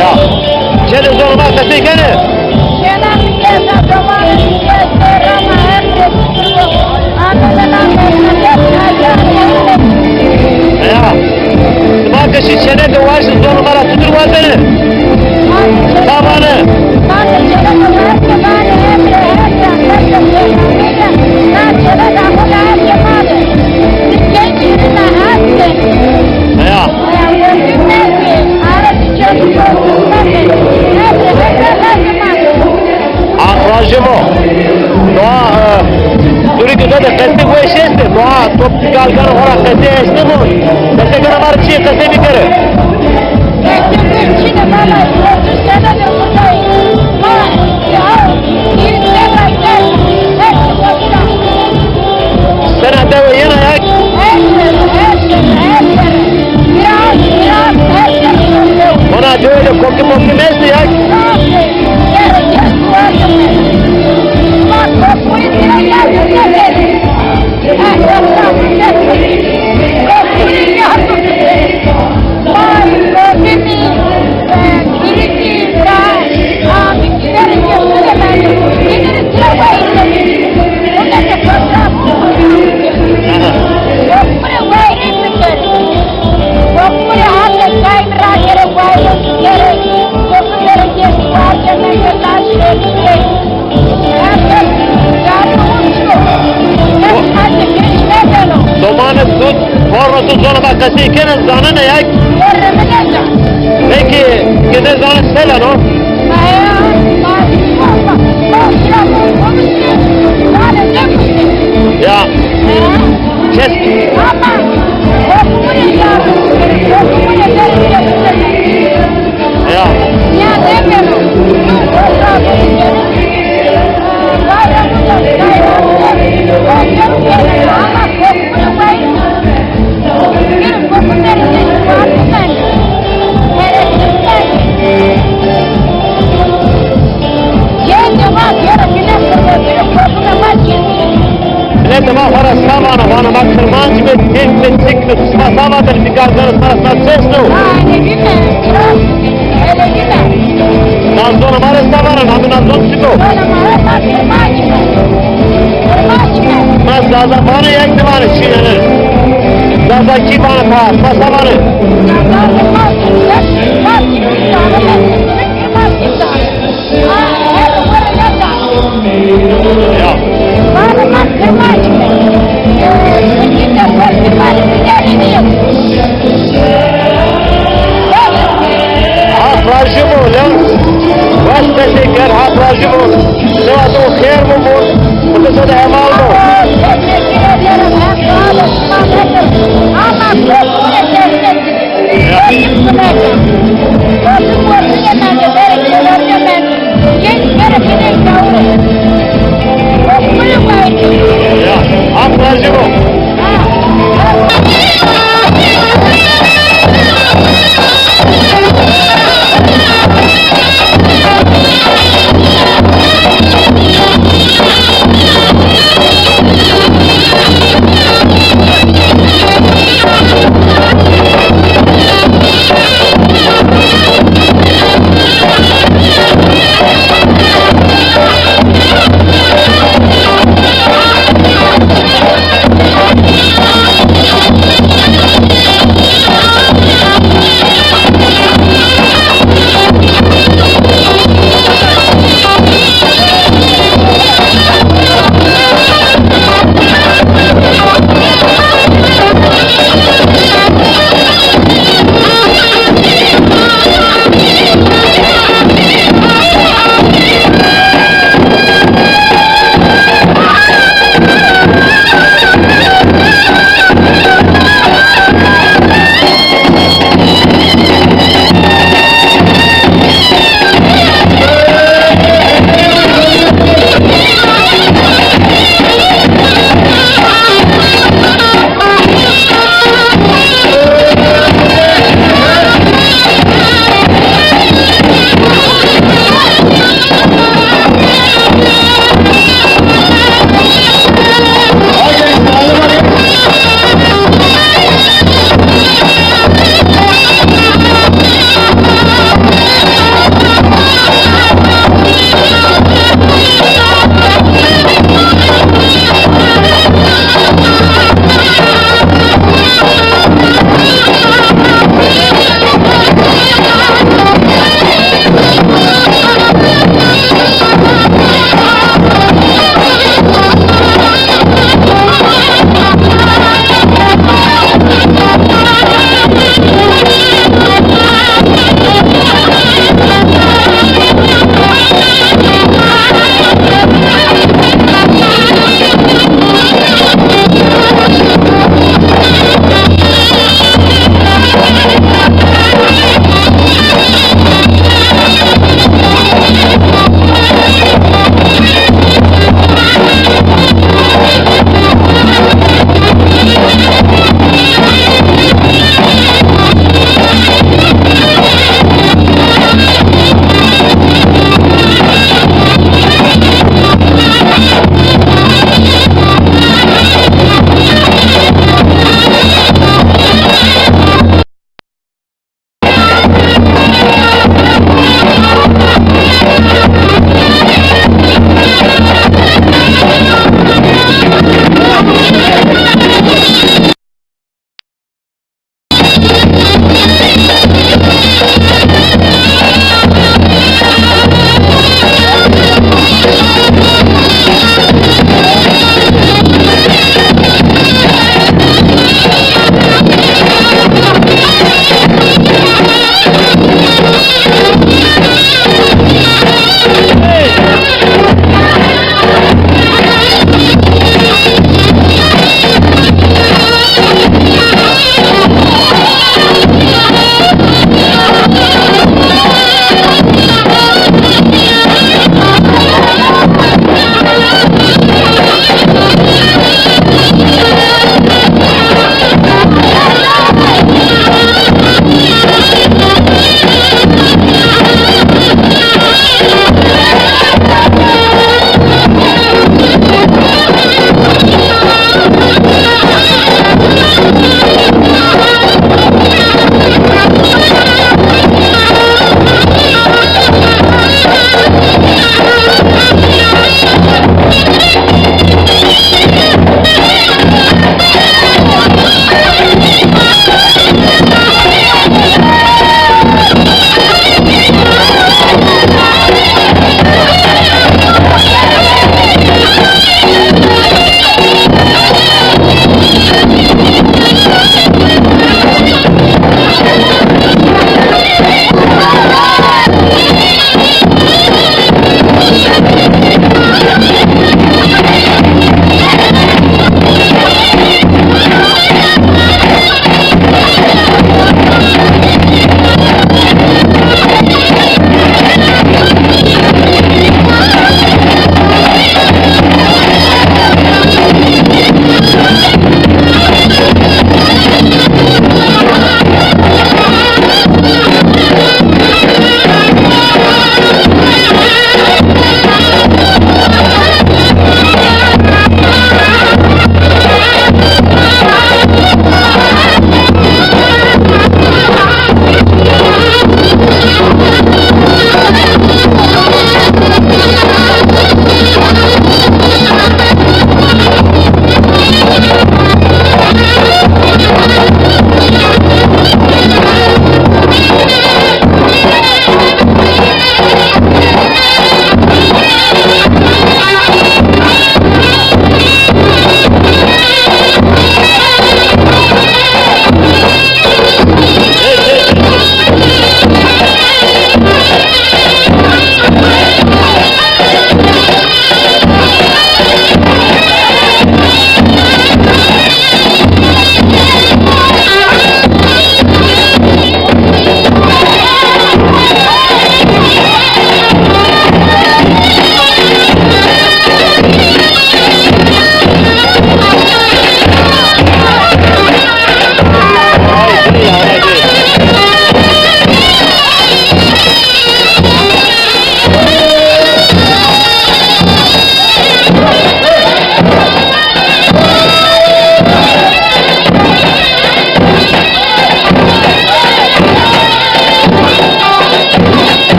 Ya. Çênê zonê ma qesey kenê? Ya. Sima ke şî çêneke waştî zonê ma ra, çutir wazenê? Sa vanê? Ya. Anlajimo. Doğa, e, durî ke de qesê weş estê. Doğa, top galganê xo ra qesê estê mi? Qesê kena, ma rê çîyê qesê bikerê. Qesê mi çîne, valla, otuz senedir buradayım. Ma, ya, Sena dewe yena ya? Her yere, her yere, her yere. Biraz, biraz her yere. Hona dewe de kokî mokî mi estê ya? Tabii. Yere, yere, yere. Bak, bak, bu yere geldi, geldi. Domanê to, torno to zonê ma qesey kenê, zanenê ya? Peki, ke nêzanê se leno? Ya. Kes. Ya. Savatin fikar zana sara sat sesto. Ha, hele gülme. Hele gülme. Nazon ma rê savarin, abi nazon çiko. Valla ma rê sat kırmaç mı? Kırmaç mı? Ma Zaza vana yek de vana çi yanı. Zaza ki vana pa, pa savani. Zaza kırmaç mı? Kırmaç mı? Kırmaç mı? Ya. Haq rajî bo, la. Wes teşekkür, Haq rajî bo. Sewa to xêr bo bo. Xwedê to de hemal bo. Teşekkür ederim. Hep sağ olun. Ama çok teşekkür ederim. Ya, Haq rajî bo.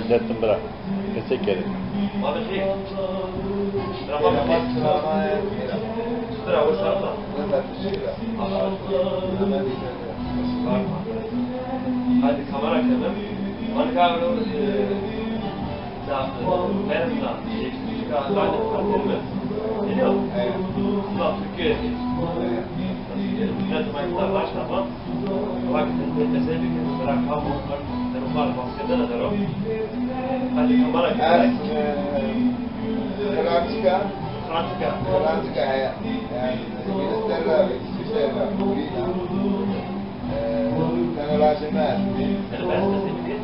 Letim bira. Qesey kerê. Abi şey. Merhaba. Merhaba. Bira, hoş geldin. Hadi kamera kendim. Hadi kamera, e, da, ben da, şey, şu kadar zaten hatırım mı? Biliyor musun? Evet. Ulan Türkiye. Evet. Millet mayıslar başlamaz. Bak, mesela bir kere bırak, tamam, ben o kadar bahsedene de yok. Hadi kamera kendim. Pratika. Pratika. Pratika, he. Yani, İngilizlerle, İsviçrelerle, e, tane lajê mi estê. Tane lajê mi estê.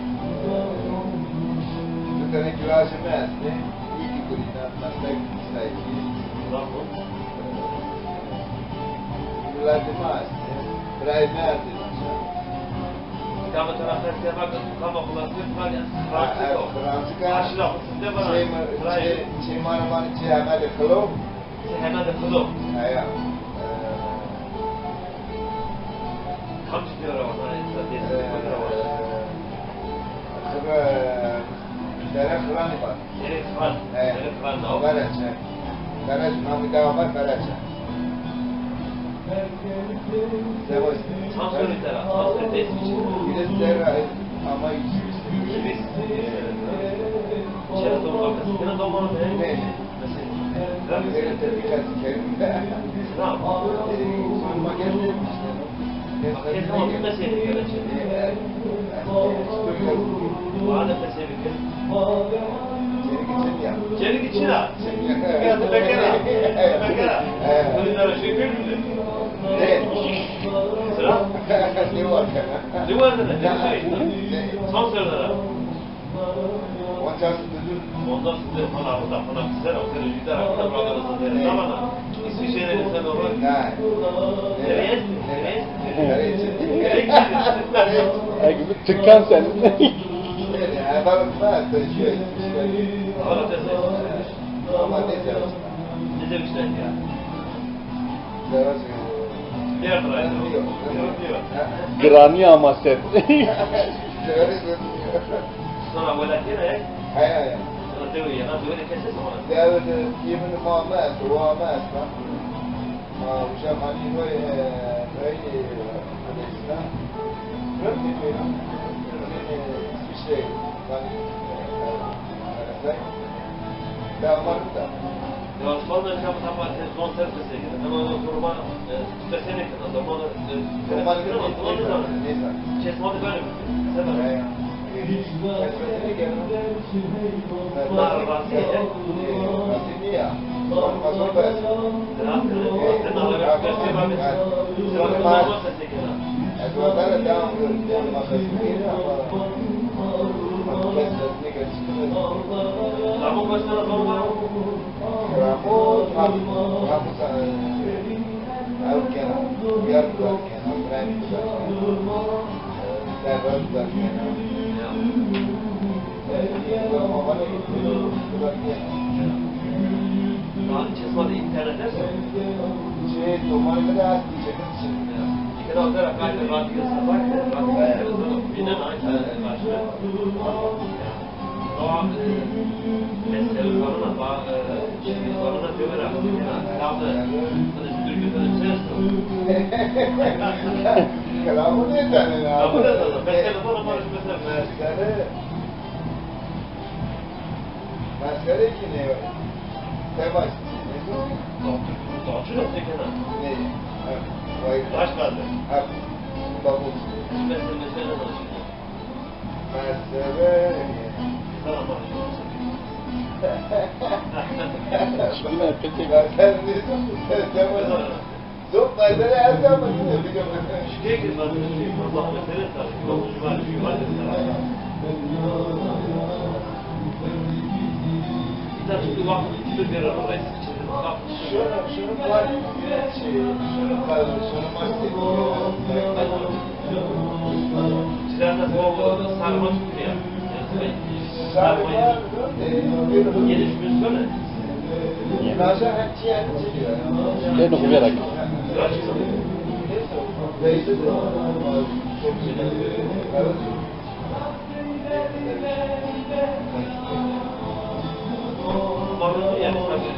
Tane lajê mi estê. İyi ki kurîna, meslek sahibî. Lajê mi estê. Birayê mi estê. Kama tena qesê ma kama xulasi, Fransika. Fransika. Aşira xusinde bana. Çê ma, çê, çê ma ra vanê çê Hemedê Xilo. Çê Hemedê Xilo. Heya. Kam çi pêro ra wa? Dere Xilanî var. Dere Xilan. He. Dere Xilan da. Bereçe. Bereçe. Namê dewa var Bereçe. Sewes. Çand serrî tera? Çand serrî tera? Yine serra ama yüz. Yüz. Çera domanı? Yine domanı. Ne? Mesela. Sera tepki kendi. Selam. Sorma geldi. Kes ma tu qesey bikir. Wade qesey bikir. Çênî çin a. Çênî çin a. Ya tu bekera. Bekera. Bunu da şey bir mi? Ne? Sıra? Ne var? Ne var da ne? Ne şey? Son sorulara. Onca sütüdür. Ondan sütü falan, o da falan güzel, o kadar güzel, o kadar güzel. Tamam. İsviçre'de sen de var. Ne? Nereye? Nereye? Nereye? Nereye? Ay, gibi tıkan sen. Nereye? Efendim, ben de şey, İsviçre. Ama ne seviyorsun? Ne demişler ya? Giranî ama ser. Sona welatî ne? Heya, heya. Sona dewe yena, dewe de kesê sona. Dewe de yemin ma ma est, wa ma est ha. Ma uca mani noy, e, noy, e, Hindistan. Rıfkı diyorum. E, İsviçre, mani, e, e, Damalık da. Ya, Osmanlı tam tam televizyon servisine girdi. Ama o duruma, e, spesene kadar zaman, e, zaman ne zaman? Çesmadı böyle. Sen de. Ya, ya. E, spesene girdi. Daha rahatsız ya. E, rahatsız ya. Olmaz olmaz. Rahatsız. Sen de alakası var. Sen de alakası var. Ez wazena devam, devam makasını geri ama kes sesini geçti. Ramon mesela normal. Ramon, Ramon, Ramon, ev kena, uyar güzel kena, Frank güzel kena, Server güzel kena. Daha çesma da internet derse. Şey, domanı da az diyecek. Dikkat al, der, kaydı radyo sabah, radyo binen ay karşı. Doğa, e, mesele soruna, ba, e, şimdi soruna diyor ya, ya, kaldı. Bunu bir gün böyle ses. Kelamı ne tane ya? Ya, bu ne tane? Mesele sorun var, mesele. Mesele. Mesele ki ne? Savaş. Dağcı, dağcı da tekene. Ne? Ha, vay. Taş kaldı. Ha, bak o. Mesele, mesele ne şimdi? Mesele. Tamam, bak. Şimdi peki. Mesele ne? Savaş. Yok, mesele her zaman yine bir de mesele. Şikayet etmez, Allah mesele tabii. Yok, şu var, şu var. Bir tane bir vakıf bir bir arada. Şunu, şunu var, şey, şunu var, şunu var. Sarma, e, gelişmiş böyle. Beni kullanarak. Bana yani, tabii,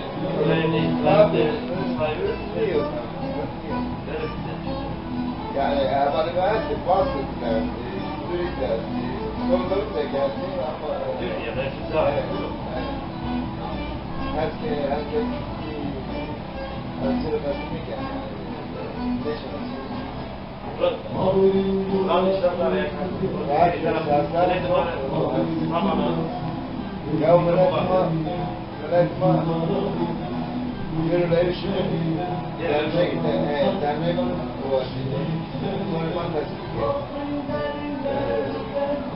yani, sahibi, sahibi, yani, hevalî estê, Baskit de estê, Zurîk de estê, London de estê, ama, evet, evet. Herkes, herkes bir, herkes bir, yani, ne şartı? Ya, milet ma, milet ma, yürüyüş, dernek de, e, dernek, Domanê ma tespît kerd. E,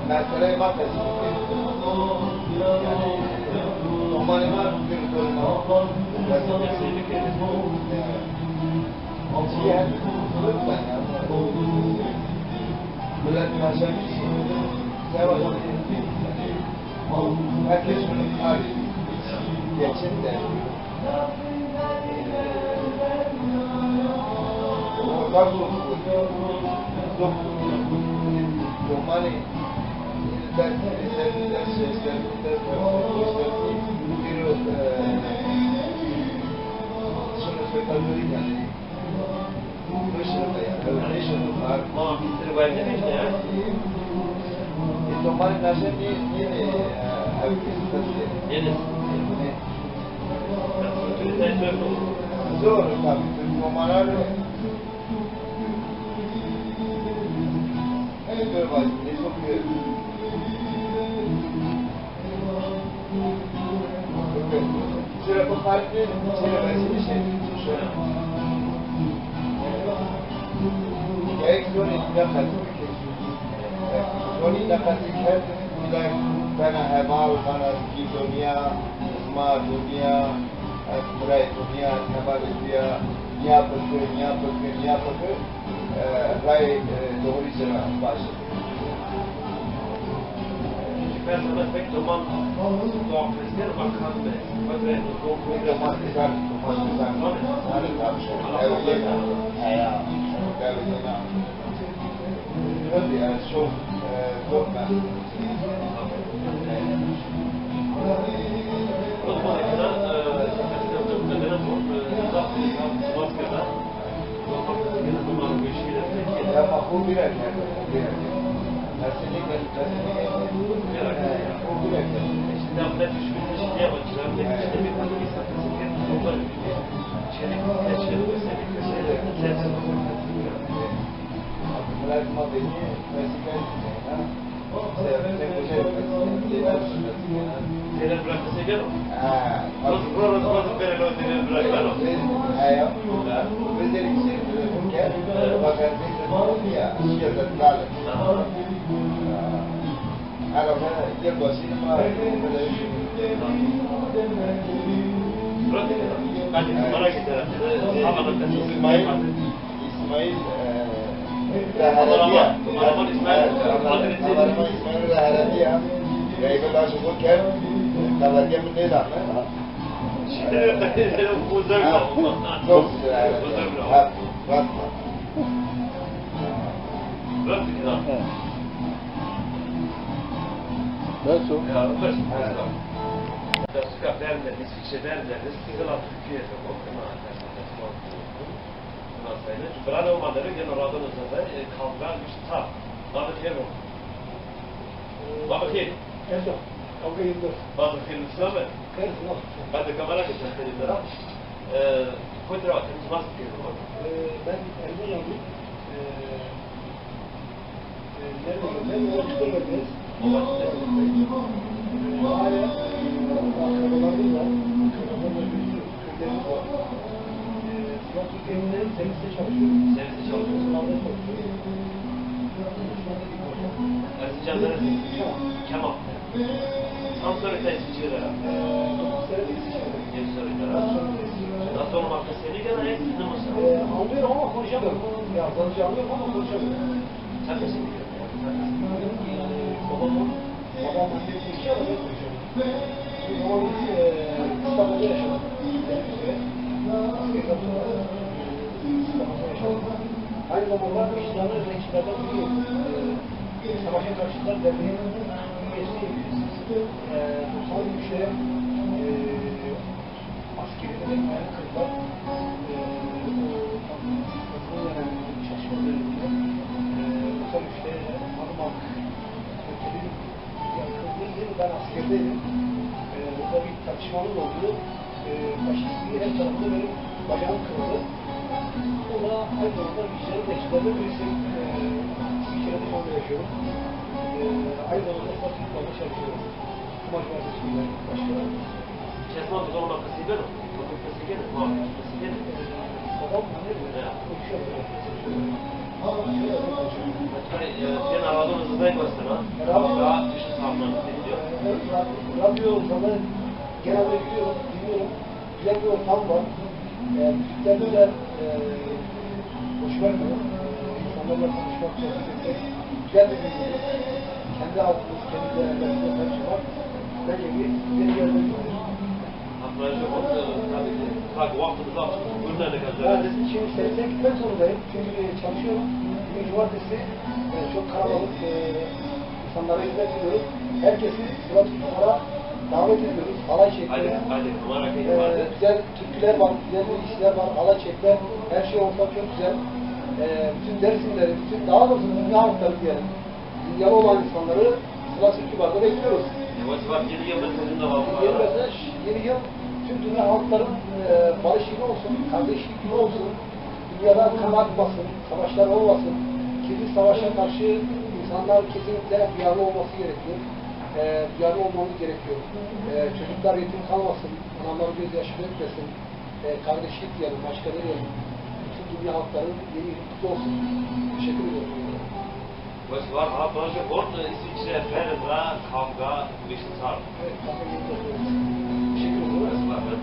meseleyê ma tespît kerd. Yanî, domanê ma, bir domanê ma tespît kerd. Çi yanî, lütfen ya. Millet yaşamış. Seba herkes şunu tarih geçin de. Orada bu, bu, bu, bu, yani, ders, ders, ders, ders, ders, ders, bir, e, şunu söyleyeyim yani. Beş yıl ya, beş yıl var. Tamam, bitir, var ne işte ya? E, domanê naşe ni, ni, e, ev kesi. Yeni. Zor, tabii, Türk domanları. Zor var, ne çok. Sira bixarînê, sira vesilîşê şono. Gerek zonî neqetî bikir. Zonî neqetî kerd, îlla bena heval, bena zî zonîya, zima zonîya, birayê zonîya, hevalê zonîya, nîya bikir, nîya bikir, nîya bikir. E, rayê, e, doğru ci ra baş. Mesela pek doman doğru kesiyor, bakan be. Doman güzel, doman güzel. Tabii, tabii, çok. Evet, evet. Ya, ya, çok, evet, evet. Tabii, yani, çok, e, çok ben. Zeynel bırakırsa gel o. Ha. Roz, roz, roz, roz, bere lo Zeynel bırak, ben o. Ha, ya. Ha. Özellikle şey, telefon gel. Evet. Bak, ben de ya, şey, zaten. Ha. Araba gel başına, böyle. Bırak, ben de merak ederim. Ama da İsmail. İsmail, e, Zehra diye. Kameraman İsmail, e, kameraman İsmail Zehra diye. Reybe laşo bu ker, belediye mi ne dame? Şimdi uzak. Ha, çok güzel. Uzak. Ha, bak, bak. Bak, bak. Nasıl? Ya, bak. Dasuka vermedi, İsviçre vermedi. Kızıl Türkiye de bu. Nasıl? Bravo, madem gene radın üzerinde, e, kavga, işte, ta. Baba Kerim. Baba Kerim. Erdoğan. Kavga yıldır. Baba Kerim, Sıla'm. Erdoğan. Ben de kamera geçen senin de. E, Kotra, Temiz Mask Kerim. E, ben Erzincanlıyım. E, e, nerede? Ben Oğaçlı'da geldim. Oğaçlı'da. E, hala, e, akrabalarımız var. Köylerimiz var. Ee, Sivas Türkiye'nin serviste çalışıyorum. Serviste çalışıyorsun. Sınavda çalışıyorum. Şu anda bir proje. Erzincan neresi? Kemal. Kemal. Kaç sene tesisçi herhalde? Ee, dokuz sene tesisçi. Yedi sene herhalde. Nasıl olmak da seni gene hepsini mi sen? Ee, anlıyorum ama konuşamıyorum. Ya, yazıcı anlıyorum ama konuşamıyorum. Sen misin? Sen misin? Yani, babam, babam bir şey yapıyor. Babam, e, İstanbul'da yaşadı. İstanbul'da yaşadı. Aynı zamanda İslam'ın renkçilerden biri, e, savaşa karşı da derneğin Geçtiğimiz, e, doksan üçte, e, askerine de mayın kırdılar. E, o, o, yani çalışma döneminde, e, doksan üçte Manumak Otelin yakıldığı yıl ben askerdeydim. E, orada bir tartışmamız oldu. E, faşistliği her tarafında benim bacağım kırıldı. O da aynı zamanda vicdanın eksiklerinde birisi. E, İsviçre'de şu anda yaşıyorum. E, aynı zamanda Sivas Futbol'da çalışıyorum. Kumaş Üniversitesi Başkanı. Çesma biz onunla kısıydın. Kapı kısıydın. Muhabbet kısıydın. Babam hani konuşuyor. Tabii, e, ben aradım, hızlı bastılar. Radyo. Daha dışı sağlam. Radyo, radyo zaten genelde biliyorum, dinliyorum. Güzel bir ortam var. E, müzikler güzel. E, hoşuma gidiyor. E, insanlarla konuşmak, sohbet etmek güzel bir duygu. Kendi halkımız, kendi değerlerimiz, her şey var. Bence bir güzel bir yerden. Aklınca orada tabii ki tak vaktimizi açtık. Buyurun, ne kadar. Ben şimdi sesine gitmek zorundayım. Çünkü çalışıyorum. Bugün cumartesi, e, çok kalabalık, e, insanlara hizmet ediyoruz. Herkesi Sivas Fuara davet ediyoruz. Halay çekmeye, hadi, hadi, numara e, hadi. Güzel türküler var, güzel işler var. Halay çekme, her şey orada çok güzel. E, bütün Dersimleri, bütün, daha doğrusu dünya halkları diyelim. Dünyalı olan insanları Sivas Türkübar'da bekliyoruz. Yavaş yavaş yeni yılda sizin de var. Yeni mesaj, yeni yıl tüm dünya halkların, e, barış yılı olsun, kardeşlik yılı olsun. Dünyada kan akmasın, savaşlar olmasın. Kirli savaşa karşı insanlar kesinlikle duyarlı olması gerekiyor. E, duyarlı olmamız gerekiyor. E, çocuklar yetim kalmasın, anamlar gözyaşı dökmesin. E, kardeşlik diyelim, başka ne diyelim? Bütün dünya halkların yeni yılı kutlu olsun. Teşekkür ediyorum. Wes war, ha, proje bort, İsviçre, Berlin ra, kavga, beşinci harf. Evet, kavga yeni yıl kutlu olsun. Teşekkür ediyorum. Wes war, ben